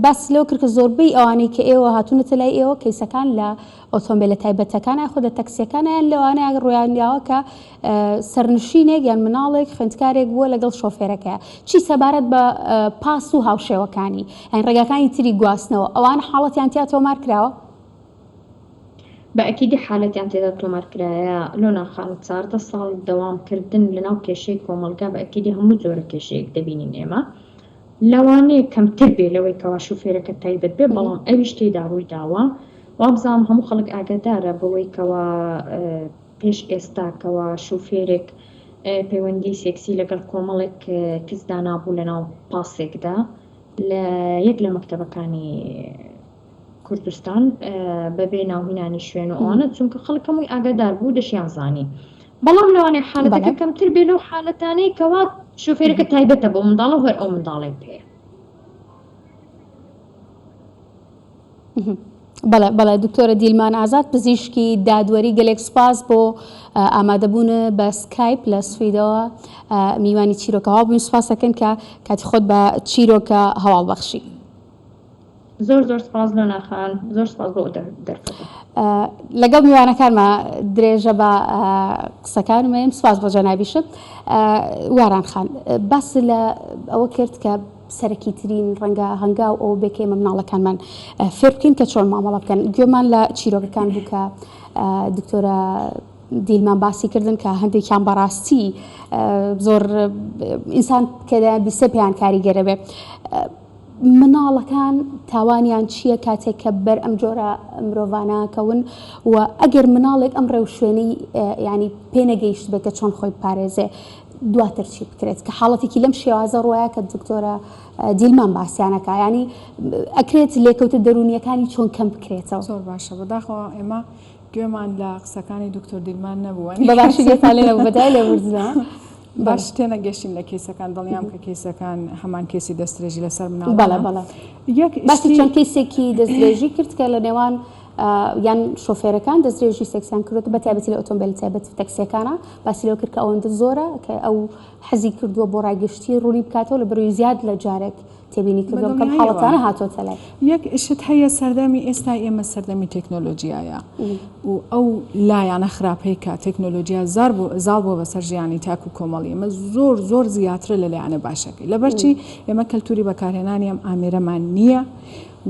باست لەوە کرد کە زۆربەی ئەوانەی کە ئێوە هاتوونەتە لای ئێوە کەیسەکان لە ئۆتۆمبیلە تایبەتەکان یاخود لە تەکسیەکان یان لەوانەیە ڕویان یاوە کە سەرنشینێک یان مناڵێک خوێندکارێک بووە لەگەڵ شۆفێرەکەیە چی سەبارەت بە پاس و هاوشێوەکانی یان ڕێگاکانی تری گواستنەوە ئەوان حاڵەتیان تیا تۆمار کراوە؟ بە ئەکیدی حالەتیان تێدا تۆمار کرایە لۆنا خان 14 ساڵ دەوام کردن لەناو کێشەی کۆمەڵگا بە ئەکیدی هەموو جۆرە کێشەیەک دەبینین ئێمە لەوانەیە کەمتر بێ لەوەی کەوا شوفێرەکە تایبەت بێ بەڵام ئەویش تێیدا ڕووی داوە وابزانم هەموو خەڵک ئاگادارە بەوەی کەوا پێش ئێستا کەوا شوفێرێک پەیوەندی سێکسی لەگەڵ کۆمەڵێک کچ دانابوو لەناو پاسێکدا لە یەک لە مەکتەبەکانی کوردستان بەبێ ناوهینانی شوێن و ئەوانە چونکە خەڵک هەمووی ئاگادار بوو دەشیان زانی بەڵام لەوانەیە حالەتەکە کەمتر بێ لەو حالەتانەی کەوا شۆفێرەکە تایبەتە بۆ منداڵە و هەر ئەو منداڵەی پێیە. بەڵێ بەڵێ دکتۆرە دیلمان ئازاد پزیشکی دادوەری گەلێک سوپاس بۆ ئامادەبوون بە سکایپ لە سویدەوە میوانی چیرۆکە هەواڵ بووین سوپاس دەکەین کە کاتی خۆت بە چیرۆکە هەواڵ بەخشی. زۆر زۆر سپاس لۆنا خان زۆر سپاس بۆ ئەو دەرفەتە. لەگەڵ میوانەکانما درێژە بە قسەکانم ئەیم سپاس بۆ جەنابیشت واران خان باس لە ئەوە کرد کە سەرەکی ترین ڕەنگە هەنگاو ئەوە بێ کە ئێمە مناڵەکانمان فێر بکەین کە چۆن مامەڵە بکەن گوێمان لە چیرۆکەکان بوو کە دکتۆرە دیلمان باسی کردن کە هەندێکیان بەڕاستی زۆر ئینسان کە بیسێ پێیان کاریگەرە بێ مناڵەکان تاوانیان چییە کاتێک کە بەر ئەم جۆرە مرۆڤانە کەون و ئەگەر مناڵێک ئەم ڕێوشوێنەی یانی پێ نەگەیشتبێت کە چۆن خۆی بپارێزێ دواتر چی بکرێت کە حاڵەتێکی لەم شێوازە ڕۆیە کە دکتۆرە دیلمان باسیانەکە ینی ئەکرێت لێکەوتە دەرونیەکانی چۆن کەم بکرێتەوە زۆر باشە بەداخەوە ئێمە گوێمان لە قسەکانی دکتۆر دیلمان نەبووە بەباشی گوێتان لێ نەبوو بەدای لێبوردنەوە باش تێنەگەشتین لە کەیسەکان دڵنیام کە کەیسەکان هەمان کەیسی دەستدرێژی لەسەر مناڵانە بەڵێ بەڵێ یەک باسی شتی چەند کەیسێکی دەستدرێژی کرد کە لە نێوان یان شۆفێرەکان دەستدرێژی سێکسیان کردووە بە تایبەتی لە ئۆتۆمبێل تایبەت و تەکسیەکانە باسی لەوە کرد کە ئەوەندە زۆرە کە ئەو حەزی کردووە بۆ ڕای گشتی ڕوونی بکاتەوە لە بەروی زیاد لە جارێک تێبینی کردووە کەم حاڵەتانە هاتۆتە لای. یەک شت هەیە سەردەمی ئێستای ئێمە سەردەمی تێکنۆلۆجیایە و ئەو لایانە خراپەی کە تێکنۆلۆجیا زار بۆ زاڵ بووە بەسەر ژیانی تاک و کۆمەڵی ئێمە زۆر زۆر زیاترە لە لایەنە باشەکەی لەبەرچی ئێمە کەلتوری بەکارهێنانی ئەم ئامێرەمان نییە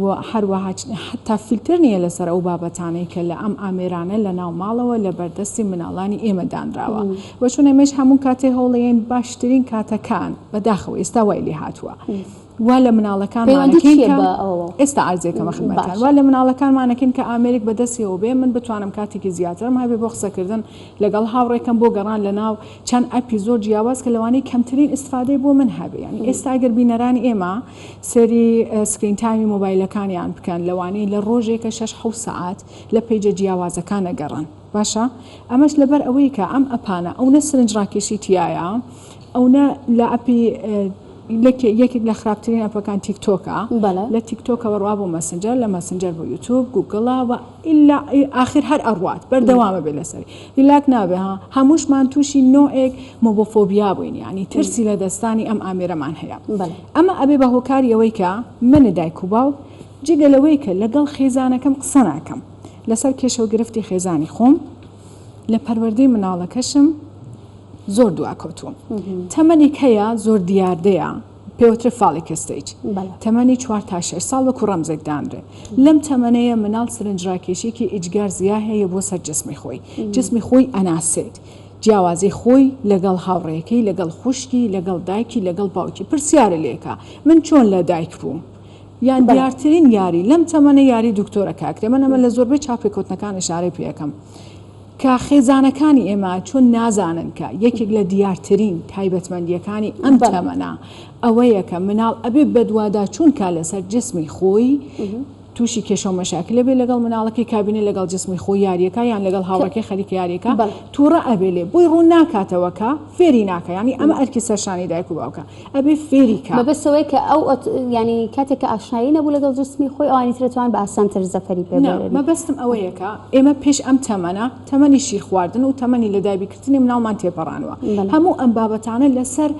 و هەروەها حەتا فیلتر نییە لەسەر ئەو بابەتانەی کە لە ئەم ئامێرانە لە ناو ماڵەوە لە بەردەستی مناڵانی ئێمە دانراوە و چون ئێمەش هەموو کاتێ هەوڵەیەین باشترین کاتەکان بەداخەوە ئێستا وای لێ هاتووە وا لە پەیوەندی مناڵەکانمانەکەین چییە کە بە ئەوەوە؟ ئێستا عەرزێکەمە خدمەتان باشە. وا لە مناڵەکانمانەکەین کە ئامێرێک بەدەستیەوە بێ من بتوانم کاتێکی زیاترم هەبێ بۆ قسەکردن لەگەڵ هاوڕێکەم بۆ گەڕان لە ناو چەند ئەپی زۆر جیاواز کە لەوانەیە کەمترین ئیستفادەی بۆ من هەبێ یانی ئێستا ئەگەر بینەرانی ئێمە سەیری screen time ی مۆبایلەکانیان بکەن لەوانەیە لە ڕۆژێکە شەش حەوت سەعات لە page ە جیاوازەکان ئەگەڕن باشە ئەمەش لەبەر ئەوەی کە ئەم ئەپانە ئەونە سرنجڕاکێشی تیایە. ئەونە لە ئەپی یەکێک لە خراپترین ئەپەکان تیکتۆکە لە تیکتۆکەوە ڕوا بۆ مەسنجەر لە مەسنجەر بۆ یوتوب گوگڵە و ئیلا ئاخر هەر ئەڕوات بەردەوامە بێ لەسەری هیلاک نابێ ها هەمووشمان تووشی نۆعێک مۆبۆفۆبیا بووین یعنی ترسی لە دەستانی ئەم ئامێرەمان هەیە ئەمە ئەبێ بە هۆکاری ئەوەی کە من دایک و باوک جگە لەوەی کە لەگەڵ خێزانەکەم قسە ناکەم لەسەر کێشە و گرفتی خێزانی خۆم لە پەروەردەی مناڵەکەشم زۆر دواکەوتووم. تەمەنێک هەیە زۆر دیاردەیە پێوترێ phallic stage تەمەنی چوار تا شەش ساڵ وەکو ڕەمزێک دانرێ لەم تەمەنەیە مناڵ سرنجڕاکێشیکی ئیجگار زیا هەیە بۆ سەر جسمی خۆی جسمی خۆی ئەناسێت جیاوازی خۆی لەگەڵ هاوڕێکەی لەگەڵ خوشکی لەگەڵ دایکی لەگەڵ باوکی پرسیارە لێکا من چۆن لە دایک بووم یان دیارترین یاری لەم تەمەنە یاری دکتۆرە کاکرێ من ئەمە لە زۆربەی چاوپێکەوتنەکان ئیشارەی پێ ئەکەم کە خێزانەکانی ئێمە چۆن نازانن کە یەکێک لە دیارترین تایبەتمەندییەکانی ئەم تەمەنە ئەوەیە کە مناڵ ئەبێ بەدواداچوون کا لەسەر جسمی خۆی تووشی کێشە و مەشاکل ئەبێ لەگەڵ مناڵەکەی کابینە لەگەڵ جسمی خۆی یاریەکە یان لەگەڵ هاوڕێکەی خەریکە یاریەکە تووڕە ئەبێ لێ بۆی ڕوون ناکاتەوە کە فێری ناکە یانی ئەمە ئەرکی سەرشانی دایک و باوکە ئەبێ فێری کا. مەبەست ئەوەیە کە ئەو یانی کاتێک کە ئاشنایی نەبوو لەگەڵ جسمی خۆی ئەوانی تر ئەتوان بە ئاسانتر زەفەری پێ نا بێنن. مەبەستم ئەوەیە کە ئێمە پێش ئەم تەمەنە، تەمەنی شیر خواردن و تەمەنی لەدایبکردنی مناڵمان تێپەڕانوە. بەڵێ. هەموو ئەم بابەتانە لەسەر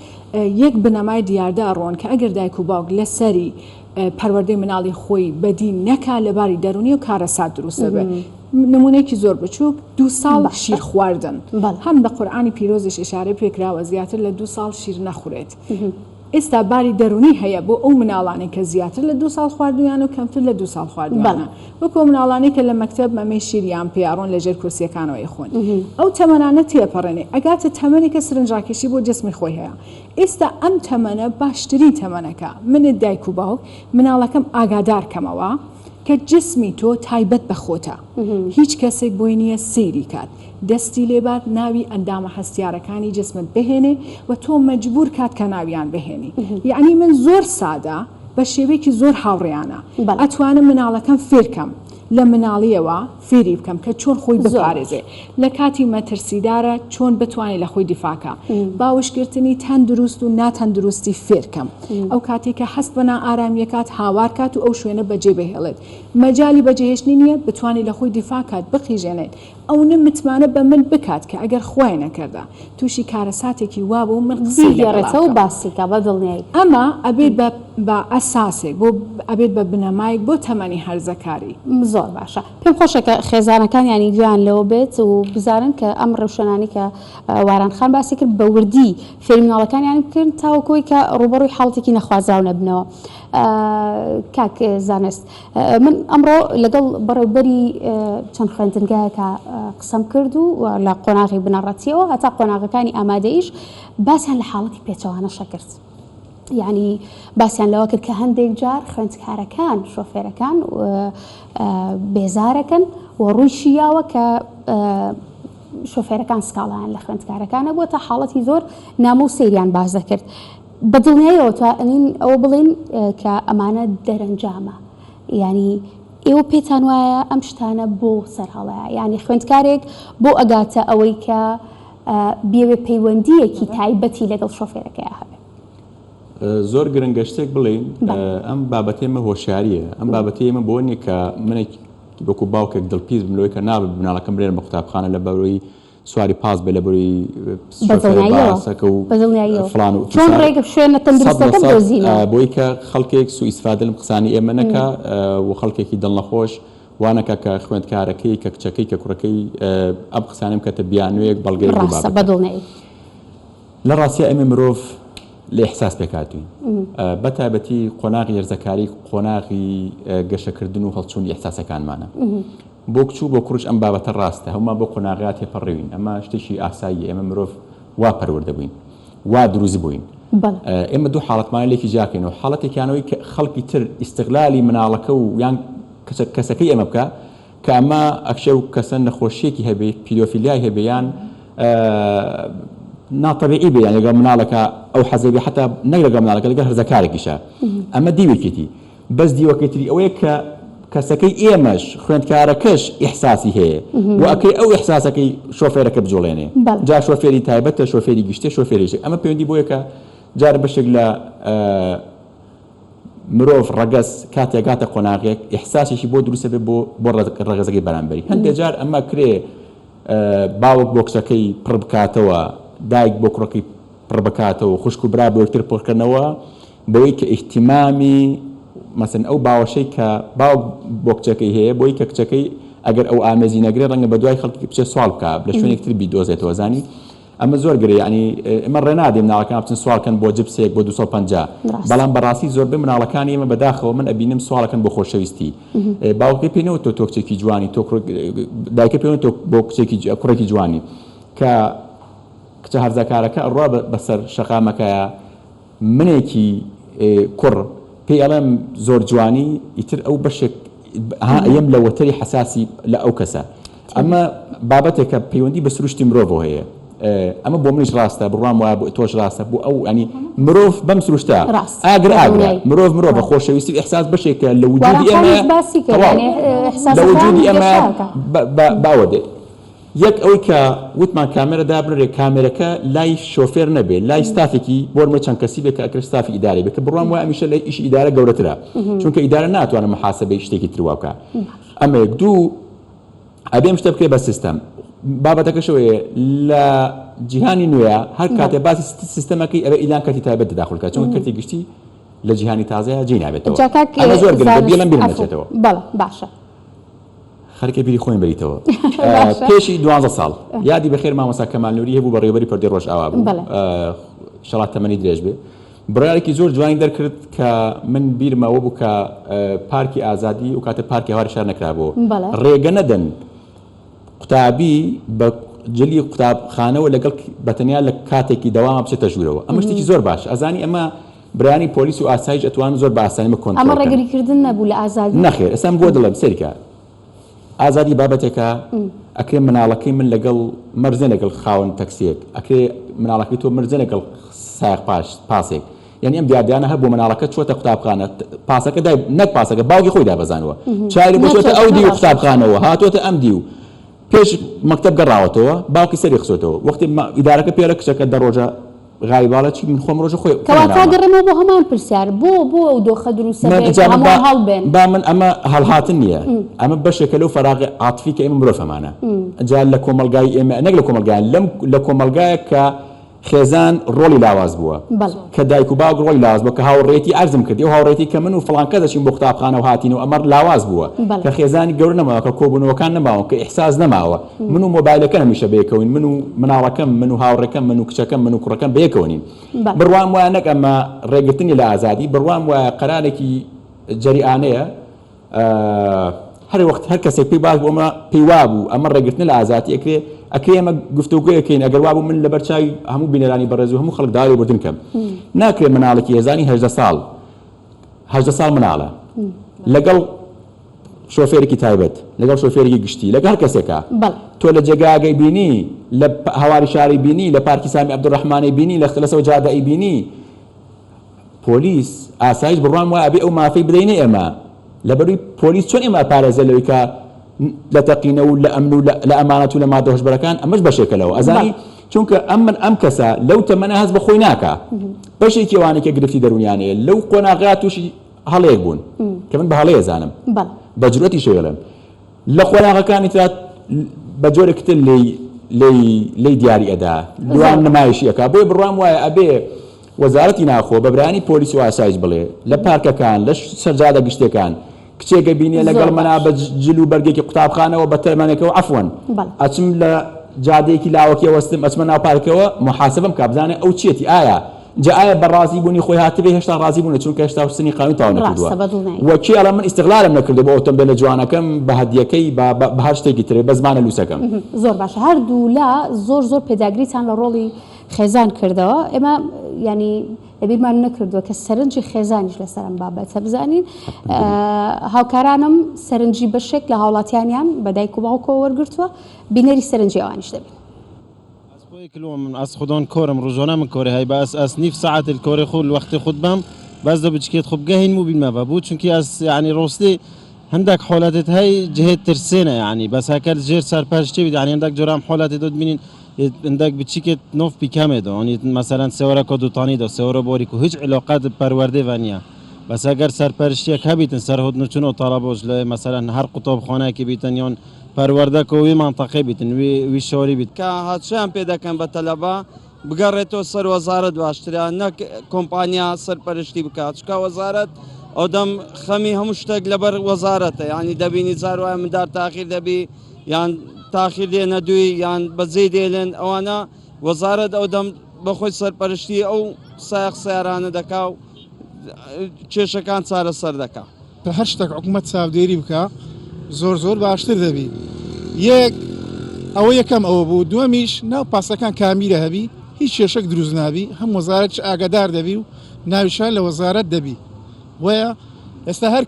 یەک بنەمای دیاردە ئەڕۆن کە ئەگەر دایک و باوک لەسەری پەروەردەی مناڵی خۆی بەدی نەکا لە باری دەروونیەوە کارەسات دروست دەبێ. نموونەیەکی زۆر بچووک، دوو ساڵ باشە. شیر خواردن. بەڵێ. هەم لە قورئانی پیرۆزیش ئیشارەی پێکراوە زیاتر لە دوو ساڵ شیر نەخورێت. ئێستا باری دەروونی هەیە بۆ ئەو مناڵانەی کە زیاتر لە دوو ساڵ خواردوویانە و کەمتر لە دوو ساڵ خواردوویانە. بەڵێ. وەکو ئەو مناڵانەی کە لە مەکتەب مەمەی شیریان پێ ئەڕۆن لە ژێر کورسییەکانەوە ئەیخۆن. ئەو تەمەنانە تێپەڕێنێ ئەگاتە تەمەنێک کە سرنجڕاکێشی بۆ جسمی خۆی هەیە. ئێستا ئەم تەمەنە باشترین تەمەنەکە من دایک و باوک مناڵەکەم ئاگادار کەمەوە کە جسمی تۆ تایبەت بە خۆتە هیچ کەسێک بۆی نییە سەیری کات دەستی لێ بات ناوی ئەندامە هەستیارەکانی جسمت بهێنێ و تۆ مەجبور کات کە ناویان بهێنی یەعنی من زۆر سادە بە شێوەیەکی زۆر هاوڕێیانە ئەتوانم مناڵەکەم فێرکەم لە مناڵیەوە فێری بکەم کە چۆن خۆی بپارێزێ لە کاتی مەترسیدارە چۆن بتوانێ لە خۆی دیفاع کا باوشگرتنی تەندروست و ناتەندروستی فێرکەم ئەو کاتێک کە هەست بە نائارامیەکات هاوار کات و ئەو شوێنە بەجێ بهێڵێت مەجالی بەجێهێشتنی نییە بتوانێ لە خۆی دیفاع کات بقیژێنێت ئەونە متمانە بە من بکات کە ئەگەر خوای نەکەردە تووشی کارەساتێکی وا بوو من قسەی لەگەڵا بیگێڕێتەوە و بکەم. باسی کا بە دڵنیایی. ئەمە ئەبێت بە بە ئەساسێک بۆ ئەبێت بە بنەمایەک بۆ تەمەنی هەرزەکاری. زۆر باشە پێم خۆشە کە خێزانەکان یانی گوێیان لەوە بێت و بزانن کە ئەم ڕێوشوێنانەی کە واران خان باسی کرد بە وردی فێری مناڵەکانیان بکەن تاوەکو ئەوەی کە ڕووبەڕووی حاڵەتێکی نەخوازراو نەبنەوە. کاک زانست من ئەمڕۆ لەگەڵ بەڕێوبەری چەند خوێندنگایەکە قسەم کرد و لە قۆناغی بنەڕەتیەوە هەتا قۆناغەکانی ئامادەیش باسیان لە حاڵەتی پێچەوانەشە کرد. یعنی باسیان لەوە کرد کە هەندێک جار خوێندکارەکان شۆفێرەکان بێزارەکەن و ڕوویشی یاوە کە شۆفێرەکان سکاڵایان لە خوێندکارەکانە بووە تا حاڵەتی زۆر نامە و سەیریان باس دەکرد. بە دڵنیاییەوە توانین ئەوە بڵێین کە ئەمانە دەرەنجامە. یانی ئێوە پێتان وایە ئەم شتانە بۆ سەرهەڵەیە؟ یانی خوێندکارێک بۆ ئەگاتە ئەوەی کە بیەوێ پەیوەندییەکی تایبەتی لەگەڵ شۆفێرەکەیا هەبێ؟ زۆر گرنگە شتێک بڵێین، ئەم بابەتەی ئێمە هۆشیارییە، ئەم بابەتەی ئێمە بۆ نییە کە منێک وەکو باوکێک دڵپیس بم لەوەی کە نابێت مناڵەکەم بنێرم بە قوتابخانە لەبەرئەوەی سواری پاس بێ لەبەرئەوەی شۆفێرە باسەکە و فڵان و چۆن ڕێگە شوێنە تەندروستەکە بدۆزینەوە بۆی کە خەڵکێک سوء ئیستفادە لەم قسانەی ئێمە نەکا و خەڵکێکی دڵنەخۆش وا نەکا کە خوێندکارەکەی کە کچەکەی کە کوڕەکەی ئەم قسانەی بکاتە بیانوویەک بەڵگەیەک بۆ ڕاستە بابەتە. بەدڵنیایی. لە ڕاستیا ئێمە مرۆڤ لە ئیحساس پێکهاتووین بە تایبەتی قۆناغی هەرزەکاری قۆناغی گەشەکردن و هەڵچوونی ئیحساسەکانمانە بۆ کچ و بۆ کوڕیش ئەم بابەتە ڕاستە هەموومان بۆ قۆناغیا تێپەڕیوین ئەمە شتێکی ئاساییە ئێمە مرۆڤ وا پەروەردە بووین وا دروست بووین ئێمە دوو حاڵەتمانە لێکی جیاکەینەوە حاڵەتێکیانەوەی کە خەڵکی تر ئیستغلالی مناڵەکە و یان کەسەکەی ئێمە بکە کە ئەمە ئەکشێ و کەسە نەخۆشیەکی هەبێ پیدۆفیلیای هەبێ یان ناتەبیعی بێ یان لەگەڵ مناڵەکە ئەو حەزەی بێ حتا نەک لەگەڵ مناڵەکە لەگەڵ هەرزەکارێکیشە ئەمە دیوێکێتی بەس دیوەکەی تری ئەوەیە کە. کەسەکەی ئێمەش خوێندکارەکەش ئیحساسی هەیە و ئەکرێ ئەو ئیحساسەکەی شۆفێرەکە بجوڵێنێ جا شۆفێری تایبەتە شۆفێری گشتیە شۆفێری ئەمە پەیوەندی بۆیە کە جار بەشێک لە مرۆڤ ڕەگەز کاتێ گاتە قۆناغێک ئیحساسێکی بۆ دروستە بێ بۆ بۆ ڕەگەزەکەی بەرامبەری هەندێک جار ئەمە کرێ باوک بۆ کچەکەی پڕ بکاتەوە دایک بۆ کوڕەکەی پڕ بکاتەوە خوشک و برا بۆ یەکتر پڕکردنەوە بەوەی کە ئیهتیمامی مەسەن ئەو باوەشەی کە باوک بۆ کچەکەی هەیە بۆی کە کچەکەی ئەگەر ئەو ئامێزی نەگرێ ڕەنگە بە دوای خەڵکی بچێ سواڵ بکا لە شوێنێک تر بیدۆزێتەوە زانی ئەمە زۆر گرێ یعنی ئێمە ڕێ نادەین مناڵەکان بچن سواڵ کەن بۆ جپسێک بۆ 250 بەڵام بەڕاستی زۆربەی مناڵەکانی ئێمە بەداخەوە من ئەبینم سواڵەکەن بۆ خۆشەویستی باوکەکەی پێی نەوتووە تۆ کچێکی جوانی تۆ دایکە پێی تۆ بۆ کچێکی کوڕێکی جوانی کە کچە هەرزەکارەکە ئەڕوا بەسەر شەقامەکەیا منێکی کوڕ پێی ئەڵێم زۆر جوانی ئیتر ئەو بەشێک ها ئەیەم لە وەتەری حەساسی لە ئەو کەسە ئەمە بابەتێکە پەیوەندی بە سروشتی مرۆڤەوە هەیە ئەمە بۆ منیش ڕاستە بڕوام وایە بۆ تۆش ڕاستە بۆ ئەو ینی مرۆڤ بەم سروشتە ئاگر ئاگرە مرۆڤ مرۆڤە خۆشەویستی و ئیحساس بەشێکە لە وجودی ئێمە تەواو لە وجودی ئێمە باوە دێت یەک ئەوەی کە وتمان کامێرە دابنرێ کامێرەکە لای شۆفێر نەبێ لای ستافێکی بۆ نمونە چەند کەسی بێ کە ئەکرێ ستافی ئیدارەی بێ کە بڕوام وایە ئەمیشە لە ئیشی ئیدارە گەورەترە چونکە ئیدارە ناتوانێ محاسبەی شتێکی تر وا بکا ئەمە یەک دوو ئەبێ ئەم شتە بکرێ بە سیستەم بابەتەکەش ئەوەیە لە جیهانی نوێ هەر کاتێ باسی سیستەمەکەی ئەبێ ئیلان کەرتی تایبەت تەداخول کات چونکە کەرتی گشتی لە جیهانی تازەیە جێی نابێتەوە جا کاک ئەمە زۆر گرنگە زانست بیڵێم بیرم عەفو نەچێتەوە بەڵێ باشە خەریکە بیری خۆیم بەریتەوە باشە. پێشی دوانزە ساڵ یادی بەخێر مامۆستا کەمال نوری هەبوو بەڕێوەبەری پردی ڕۆژئاوا بوو بەڵێ. ئیشەڵا تەمەنی درێژ بێ بڕیارێکی زۆر جوانی دەرکرد کە من بیرمە ئەوە بوو کە پارکی ئازادی و کاتە پارکی هەواری شار نەکرابوو بەڵێ. ڕێگە نەدەن قوتابی بە جلی قوتابخانەوە لەگەڵ بەتەنیا لە کاتێکی دەوامە بچێتە ژوورەوە ئەمە شتێکی زۆر باش ئەزانی ئەمە برایانی پۆلیس و ئاسایش ئەتوانن زۆر بە ئاسانی ئەمە ئەمە کۆنترۆڵ کەن. ڕێگری کردن نەبوو لە ئازادی؟ نەخێر ئێستا من بۆ دەڵێم سەیرکە ئازادی بابەتێکە ئەکرێ مناڵەکەی من لەگەڵ مەرجە لەگەڵ خاوەن تەکسیەک ئەکرێ مناڵەکەی تۆ مەرجە لەگەڵ سایەق پاش پاسێک یعنی ئەم دیاردانە هەبوو مناڵەکە چۆتە قوتابخانە پاسەکە دای نەک پاسەکە باوکی خۆی دابەزانوە چایلی بۆ چۆتە ئەو دیو قوتابخانەوە هاتۆتە ئەم دیو پێش مەکتەب گەڕاوەتەوە باوکی سەری خسۆتەوە وەختی ئیدارەکە پێرە کچەکە دە ڕۆژە غایباڵە چی من خۆم ڕۆژە خۆی کەواتە گەڕێمەوە بۆ هەمان پرسیار بۆ بۆ ئەو دۆخە دروستە بێ کە هەمووان هەڵبێن؟ با من ئەمە هەڵهاتن نییە ئەمە بەشێکە لەو فەراغی عاتفی کە ئێمە مرۆڤ هەمانە جا لە کۆمەڵگای ئێمە نەک لە کۆمەڵگای لەم لە کۆمەڵگایەک کە خێزان ڕۆڵی لاواز بووە کە دایک و باوک ڕۆڵی لاواز بووە کە هاوڕێیەتی عەرزم کرد ئەو هاوڕێیەتی کە من و فڵان کەس دەچین بۆ قوتابخانە و هاتین و ئەمە لاواز بووە کە خێزانی گەورە نەماوە کە کۆبوونەوەکان نەماوە کە ئیحساس نەماوە من و مۆبایلەکەم هەمیشە بەیەکەوەین، من و مناڵەکەم، من و هاوڕێکەم، من و کچەکەم، من و کوڕەکەم بەیەکەوە نین. بڕوام وایە نەک ئەمە ڕێگرتن نیە لە ئازادی، بڕوام وایە قەرارێکی جەریئانەیە. هەر وەخت هەر کەسێک پێی باش بوو ئەمە پێی وابوو ئەمە ڕێگرتنە لە ئازادی ئەکرێ ئەکرێ ئێمە گفتوگۆیەک کەین ئەگەر وابوو من لەبەر چاوی هەموو بینەرانی بەڕێز و هەموو خەڵک داوای لێبوردن کەم. ناکرێ مناڵێکی هێزانی 18 ساڵ 18 ساڵ مناڵە لەگەڵ شۆفێرێکی تایبەت لەگەڵ شۆفێرێکی گشتی لەگەڵ هەر کەسێکا تۆ لە جێگاگەی بینی لە هەواری شاری بینی لە پارکی سامی عەبدولڕەحمانی بینی لە لەسەو جادەی بینی پۆلیس ئاسایش بڕوام وایە ئەبێ ئەو مافەی بدەینە ئێمە لەبەروی پۆلیس چۆن ئێمە پارێزە لەوەی کە لە تەقینە و لە ئەمن و لە ئەمانەت و لە مادە هۆشبەرەکان ئەمەش بەشێکە لەوە ئەزانی چونکە ئەم من ئەم کەسە لەو تەمەنە هەست بە خۆی ناکا بەشێکی ئەوانەی کە گرفتی دەروونیان هەیە لەو قۆناغە تووشی هەڵەیەک بوون کە من بە هەڵەیە زانم بە جورئەتیشەوە ئەڵێم لە قۆناغەکانی ترا بە جۆرێکی تر لێی لێی لێی دیاری ئەدا دوام نمایشی ئەکا بۆیە بڕوام وایە ئەبێ وەزارەتی ناوخۆ بە برایانی پۆلیس و ئاسایش بڵێ لە پارکەکان لە سەرجادە گشتیەکان کچێکە بینێ لەگەڵ منا بە جل و بەرگێکی قوتابخانەوە بە تەمەنێکەوە عەفوەن ئەچم لە جادەیەکی لاوەکی ئەوەستم ئەچمە ناو پارکەوە موحاسەبەم کا بزانێ ئەو چیەتی ئایا جا ئایا بە ڕازی بوونی خۆی هاتبێ هێشتا ڕازی بوونە چونکە هێشتا سنی قانون تەواو نەکردووە ڕاستە بە دڵنیایی. وە کێ ئەڵێ من ئیستغلالم نەکردووە بە ئۆتۆمبێلە جوانەکەم بە هەدیەکەی بە بە هەر شتێکی تر بە زمانە لوسەکەم. زۆر باشە هەردوولا زۆر زۆر پێداگریتان لە ڕۆڵی خێزان کردەوە ئێمە یانی لەبیرمان نەکردووە کە سەرنجی خێزانیش لەسەر ئەم بابەتە بزانین هاوکارانم سەرنجی بەشێک لە هاوڵاتیانیان بە دایک و باوکەوە وەرگرتووە بینەری سەرنجی ئەوانیش دەبین. ئەز خۆی کلوم من ئەز خودان کۆرم ڕۆژانە من کۆرێ هەی بە ئەز ئەز نیف ساعەت کۆرێ خو وەختی خود بەم بەس دە بچکێت خو بگەهین مو بینمە بە بوو چونکی ئەز یعنی ڕۆستی. هەندێک حالەتت هەی جهێت ترسێنە یعنی بەس هەکەر ژێر سەرپەرشتی بیت یعنی هەندێک جۆرام حالەتت دۆت بینین هەندێک بچیکت نۆف پیکەمێ دۆ ینی مەسەلەن سێوەرە کۆ دوتانی دۆ سێوەرە بۆری کو هیچ علاقەت پەروەردەی ڤە نییە بەس ئەگەر سەرپەرشتیەک هەبیتن سەر هۆتنوچون و تەڵەبۆش لە مەسەلەن هەر قوتابخانەیەکی بیتن یان پەروەردە کۆ وی مەنتەقەی بیتن وی وی شاری بیت. کە هاتوچۆیان پێ دەکەن بە تەلەبە بگەڕێتەوە سەر وەزارەت باشترە نەک کۆمپانیا سەرپەرشتی بکات چکە وەزارەت ئەودەم خەمی هەموو شتێک لەبەر وەزارەتە یعنی دەبینی جار وایە مندار تاخیر دەبی یان تاخیر دێنە دوی یان بەجێ دێلن ئەوانە وەزارەت ئەودەم بەخۆی سەرپەرشتی ئەو سایەق سیارانە دەکا و کێشەکان چارەسەر دەکا. هەر شتەک حکومەت چاودێری بکا زۆر زۆر باشتر دەبی یەک ئەوە یەکەم ئەوە بوو دووەمیش ناو پاسەکان کامیرە هەبی هیچ کێشەک دروست نابی هەم وەزارەت ئاگادار دەبی و ناویشان لە وەزارەت دەبی وەیە ئێستا هەر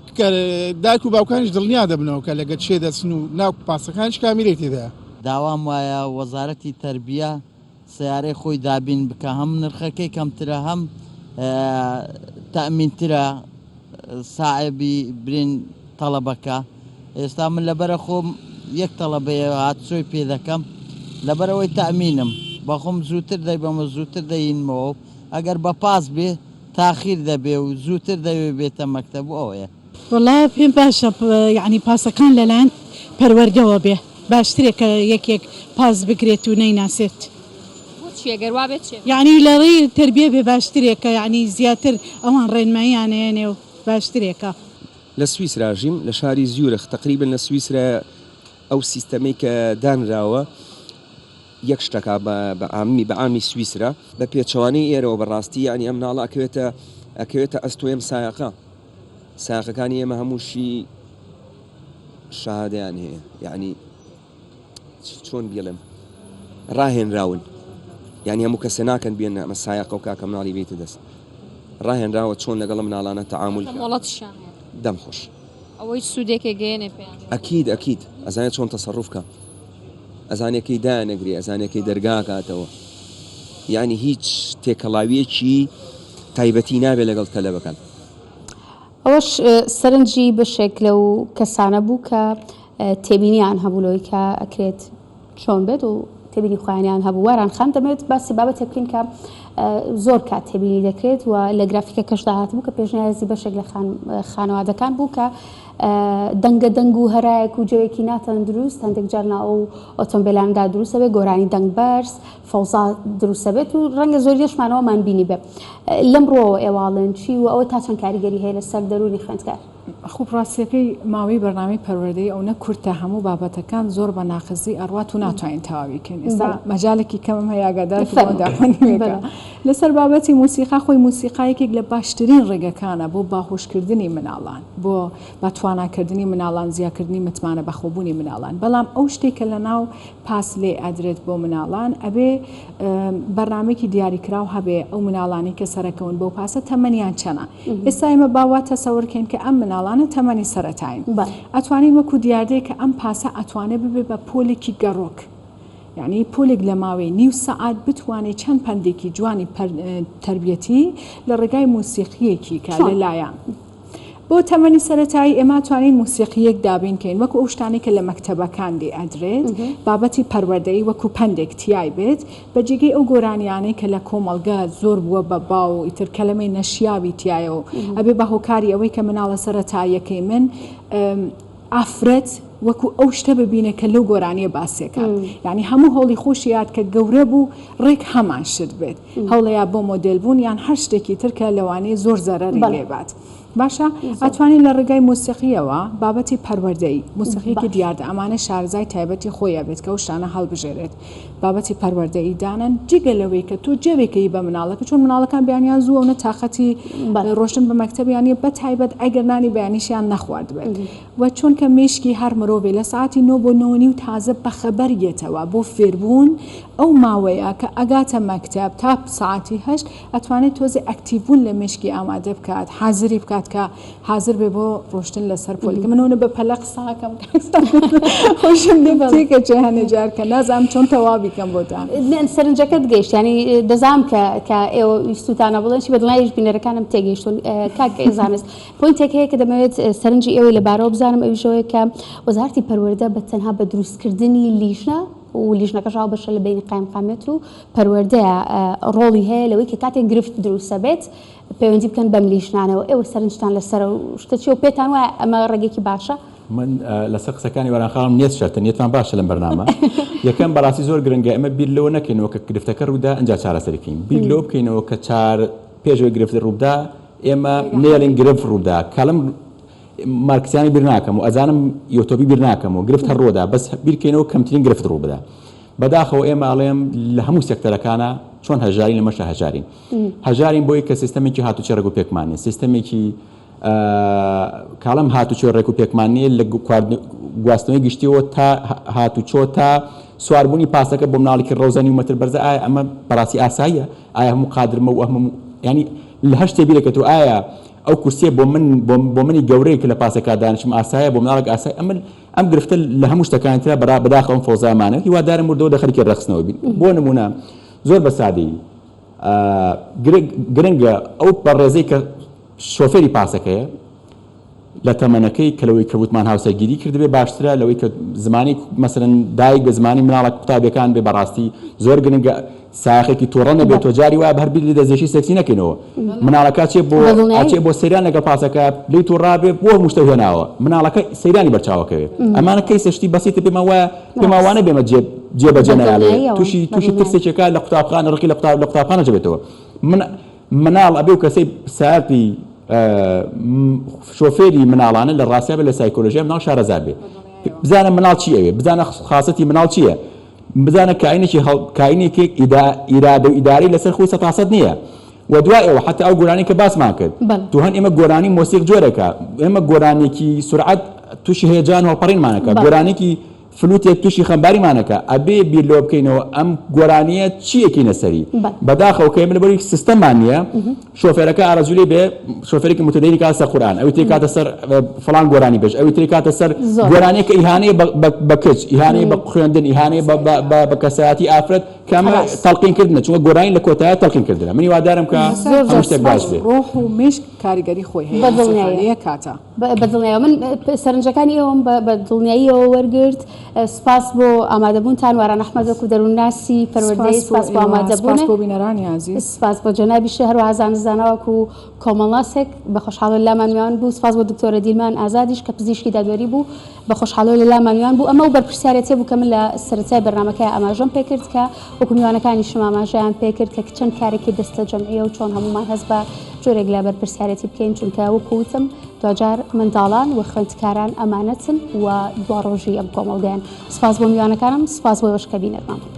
دایک و باوکانیش دڵنیا دەبنەوە کە لەگە چێ دەچن و ناو پاسەکانیش کامیرەی تێدایە. داوام وایە وەزارەتی تەربیە سەیارەی خۆی دابین بکا هەم نرخەکەی کەمترە هەم تەئمینترە ساعێبی برین تەڵەبەکە ئێستا من لەبەرە خۆم یەک تەڵەبەیە هاتچۆی پێ دەکەم لەبەرەوەی تەئمینم بەخۆم زووتر دەیبەمە زووتر دەینمەوە ئەگەر بە پاس بێ تاخیر دەبێ و زووتر دەوێ بێتە مەکتەب و ئەوەیە. وەڵا پێم باشە یەعنی پاسەکان لەلایەن پەروەردەوە بێ باشترە کە یەکێک پاس بگرێت و نەیناسێت. بۆچی ئەگەر وابێت چێ؟ یەعنی لە ڕێی تەربیە بێ باشترێکە یەعنی زیاتر ئەوان ڕێنماییان ئەیەنێ و باشترێکە. لە سویسرا ژیم لە شاری زیورخ تەقریبەن لە سویسرا ئەو سیستەمەی کە دانراوە یەک شتەکا بە عامی بە عامی سویسرا. بە پێچەوانەی ئێرەوە بە ڕاستی یەعنی ئەم مناڵە ئەکەوێتە ئەکەوێتە ئەستۆی ئەم سایەقە سایەقەکانی ئێمە هەمووشی شەهادەیان هەیە یەعنی چۆن بیڵێم ڕاهێنراون یعنی هەموو کەسێ ناکەن بێن ئەمە سایەقە و کاکە مناڵی بێتە دەست ڕاهێنراوە چۆن لەگەڵ مناڵانە تەعامول مۆڵەتیشیان هەیە دەم خۆش ئەوەی سوودێکێ گەیەنێ پێیان ئەکید ئەکید ئەزانێت چۆن تەسەڕوف کە ئەزانێ کەی دایانەگرێ ئەزانێ کەی دەرگا ئەکاتەوە یعنی هیچ تێکەڵاویەکی تایبەتی نابێت لەگەڵ تەلەبەکان. ئەوەش سەرنجی بەشێک لەو کەسانە بوو کە تێبینیان هەبوو لەوەی کە ئەکرێت چۆن بێت و تێبینی خۆیانیان هەبوو واران خان دەمێت باسی بابەتێک بکەین کە زۆر کات تێبینی دەکرێت و لە گرافیکەکەشدا هاتبوو کە پێشنیازی بەشێک لە خانەوادەکان بوو کە دەنگە دەنگ و هەرایەک و جەوێکی ناتەندروست هەندێک جار ناو ئەو ئۆتۆمبیلاندا دروستەبێت گۆرانی دەنگ بەرز فەوزا دروستەبێت و ڕەنگە زۆریشمانەوەمان بینی بێ لەم ڕووەوە ئێواڵێن چی و ئەوە تا چەند کاریگەری هەیە لەسەر دەروونی خوێندکار؟ خوب ڕاستیەکەی ماوەی بەرنامەی پەروەردەیی ئەونە کورتە هەموو بابەتەکان زۆر بە ناقزی ئەڕوات و ناتوانین تەواوی کەین ئێستا مەجالێکی کەمم هەیە ئاگادار کەمەوە لەسەر بابەتی موسیقا خۆی موسیقا یەکێک لە باشترین ڕێگەکانە بۆ باهۆشکردنی مناڵان بۆ بە تواناکردنی مناڵان زیاکردنی متمانە بەخۆبوونی مناڵان بەڵام ئەو شتێک کە لە ناو پاس لێ ئەدرێت بۆ مناڵان ئەبێ بەرنامەیەکی دیاریکراو هەبێ ئەو مناڵانەی کە سەرەکەون بەو پاسە تەمەنیان چەنە ئێستا ئێمە با وا تەسەور کەین کە ئەم مناڵانە تەمەنی سەرەتاین ئەتوانین وەکو دیاردەیە کە ئەم پاسە ئەتوانێ ببێ بە پۆلێکی گەڕۆک یعنی پۆلێک لە ماوەی نیو سەعات بتوانێت چەند پەندێکی جوانی تەربیەتی لە ڕێگای موسیقیەکی کە لەلایەن بۆ تەمەنی سەرەتایی ئێمە توانین موسیقییەک دابین کەین وەکو ئەو شتانەی کە لە مەکتەبەکان لێ ئەدرێت بابەتی پەروەردەیی وەکو پەندێک تیای بێت بە جێگەی ئەو گۆرانیانەی کە لە کۆمەڵگە زۆر بووە بە باو و ئیتر کەلەمەی نەشیاوی تیایە و ئەبێ بە هۆکاری ئەوەی کە مناڵە سەرەتاییەکەی من ئافرەت وەکو ئەو شتە ببینێ کە لەو گۆرانیە باسیەکات یانی هەموو هەوڵی خۆشی یاد کە گەورە بوو ڕێک هەمان شت بێت هەوڵەیا بۆ مۆدێل بوون یان هەر شتێکی تر کە لەوانەیە زۆر زەرەری لێ بات باشە ئەتوانین لە ڕێگای مۆسیقیەوە بابەتی پەروەردەیی مۆسیقیەکی دیاردە ئەمانە شارەزای تایبەتی خۆی ئەبێت کە ئەو شتانە هەڵبژێرێت بابەتی پەروەردەیی دانەن جگە لەوەی کە تۆ جەوێکەی بە مناڵەکە چۆن مناڵەکان بەیانیان زووە و نە تاقەتی ڕۆشتن بە مەکتەبیان نیە بە تایبەت ئەگەر نانی بەیانیشیان نەخواردبێت و چونکە مێشکی هەر مرۆڤێ لە سەعاتی نۆ بۆ نۆ نیو تازە بەخەبەر یەتەوە بۆ فێربوون ئەو ماوەیە کە ئەگاتە مەکتەب تا سەعاتی هەشت ئەتوانێت تۆزێ ئەکتیڤ بوون لە مێشکی ئامادە بکات حازری بکات. کە حازر بێ بۆ ڕۆشتن لەسەر پۆلەکە من ئەونە بە پەلە قساکەم خۆشم لێ تێکەچێ هەنێ جار کە نازانم چۆن تەواوی کەم بۆتان. سەرنجەکەت گەیشت یانی دەزانم کە کە ئێوە ویستوتانە بڵێن چی بە دڵنیاییش بینەرەکانم تێگەیشتوون کاک زانست point ێک هەیە کە دەمەوێت سەرنجی ئێوەی لەبارەوە بزانم ئەویش ئەوەیە کە وەزارەتی پەروەردە بە تەنها بە دروستکردنی لیژنە و لیژنەکەش هاوبەشە لە بەینی قایمقامیەت و پەروەردەیە ڕۆڵی هەیە لەوەی کە کاتێک گرفت دروستە بێت پەیوەندی بکەن بەم لیژنانەوە ئێوە سەرنجتان لەسەر ئەو شتە چیە و پێتان وایە ئەمە ڕێگەیەکی باشە؟ من لەسەر قسەکانی واران خاڵم نیەت شەرتە نیەتمان باشە لەم بەرنامە یەکەم بەڕاستی زۆر گرنگە ئێمە بیر لەوە نەکەینەوە کە گرفتەکە ڕوودا ئەنجا چارەسەری بکەین بیر لەوە بکەینەوە کە چار پێش ئەوەی گرفت ڕووبدا ئێمە نێڵین گرفت ڕووبدا کاڵم مارکسیانی بیر ناکەم و ئەزانم یۆتۆبی بیر ناکەم و گرفت هەر ڕوودا بەس بیرکەینەوە کەمترین گرفت ڕوو بدا بەداخەوە ئێمە ئەڵێم لە هەموو سێکتەرەکانە چۆن هەژارین لەمەشە هەژارین هەژارین بۆی کە سیستەمێکی هاتوچێ ڕێک و پێکمان نیە سیستەمێکی کاڵم هاتوچۆ ڕێک و پێکمان نیە لە گواستنەوەی گشتیەوە تا هاتوچۆ تا سواربوونی پاسەکە بۆ مناڵێکی ڕەوزە نیو مەتر بەرزە ئایا ئەمە بەڕاستی ئاساییە ئایا هەموو قادرمە و ئەهمە ینی لە هەر شتێ بیرەکەێت و ئایا ئەو کورسیە بۆ من بۆ منی گەورەیە کە لە پاسەکە دانیشم ئاسایە بۆ مناڵێک ئاسای ئەمن ئەم گرفتە لە هەموو شتەکانی ترا بەرا بەداخەوە ئەم فەوزایەمانە هیوادارم وردەوە دە خەریکی ڕێکخستنەوە بین بۆ نمونە زۆر بە سادەیی گرنگە ئەو بەڕێزەی کە شۆفێری پاسەکەیە لە تەمەنەکەی کە لەوەی کە وتمان هاوسەرگیری کردبێ باشترە لەوەی کە زمانی مەسەرەن دایک بە زمانی مناڵە قوتابیەکان بێ بەڕاستی زۆر گرنگە ساخێکی توڕە نەبێت تۆ جاری وایە هەر بیری دەستێکی سێکسی نەکەینەوە مناڵەکە چێ بۆ ئەچێ بۆ سەیران لەگەڵ پاسەکە لێی توڕا بێ بۆ مشتە هێناوە مناڵەکە سەیرانی بەرچاوەکەوێ ئەمانە کەیسە شتی بەسیتە پێمان وایە پێمان وانە بێمە جێ جێبەجێ نایڵێ تووشی تووشی ترسێکێکە لە قوتابخانە ڕقی لە قوتاب لە قوتابخانە جەبێتەوە من مناڵ ئەبێ و کەسەی ساقی شۆفێری مناڵانە لە ڕاستیا بێ لە سایکۆلۆژیا مناڵ شارەزا بێ بزانە مناڵ چی ئەوێ بزانە خاصەتی مناڵ چییە بزانە کائینێکی هەڵ کائینێکی ئیدا ئیرادە و ئیدارەی لەسەر خۆی سەتاسەد نییە و دوای ئەوە حتا ئەو گۆرانی کە باسمان کرد تو هەن ئێمە گۆرانی مۆسیق جۆرێکە ئێمە گۆرانێکی سرعەت تووشی هەیەجان و هەڵپەڕینمانەکە گۆرانێکی فلوتێک توشی خەمباریمانەکا ئەبێ بیر لەوە بکەینەوە ئەم گۆرانیە چی ئەکەینە سەری بەداخەوە کە ئێمە لەبەری سیستەممان نییە شۆفێرەکە ئارەزوی لێ بێ شۆفێرێکی متدەینی کاتە سەر قورئان ئەوی تری کاتە سەر فڵان گۆرانی بێژ ئەوی تری کاتە سەر گۆرانیە کە ئیهانەیە بە کچ ئیهانەیە بە خوێندن ئیهانەیە بە کەسایەتی ئافرەت کە ئەمە تەڵقین کردنە چونکە گۆرانی لە کۆتایە تەڵقین کردنە من هیوادارم کە هەموو شتێک باش بێ ڕۆح و مێشک کاریگەری خۆی هەیە بەدڵنیاییەوە کاتە بە دڵنیایەوە من سەرنجەکانی ئێوەم بە دڵنیاییەوە وەرگرت سوپاس بۆ ئامادەبوونتان واران ئەحمەد وەکو دەروونناسی پەروەردەیی سوپاس بۆ ئامادەبوون سوپاس بۆ بینەرانی ئازیز سوپاس بۆ جەنابیشت هەروەها زانست زانا وەکو کۆمەڵناسێک بە خۆشحاڵی لامان میوان بوو سوپاس بۆ دکتۆرە دیلمان ئازادیش کە پزیشکی دادوەری بوو بە خۆشحاڵیەوە لە لامان میوان بوو ئەمە ئەو بەرپرسیارێتیە بوو کە من لە سەرەتای بەرنامەکەیا ئاماژەم پێکرد کە وەکو میوانەکانیشم ئاماژەیان پێکرد کە چەند کارێکی دەستەجەمعیە و چۆن هەموومان هەست بە جۆرێک لە بەرپرسیارێتی بکەین چونکە وەکو وتم دواجار منداڵان و خوێندکاران ئەمانەتن و دواڕۆژی ئەم کۆمەڵگەیەن. سوپاس بۆ میوانەکانم، سوپاس بۆ ئێوەش کە بینەرمان بوون.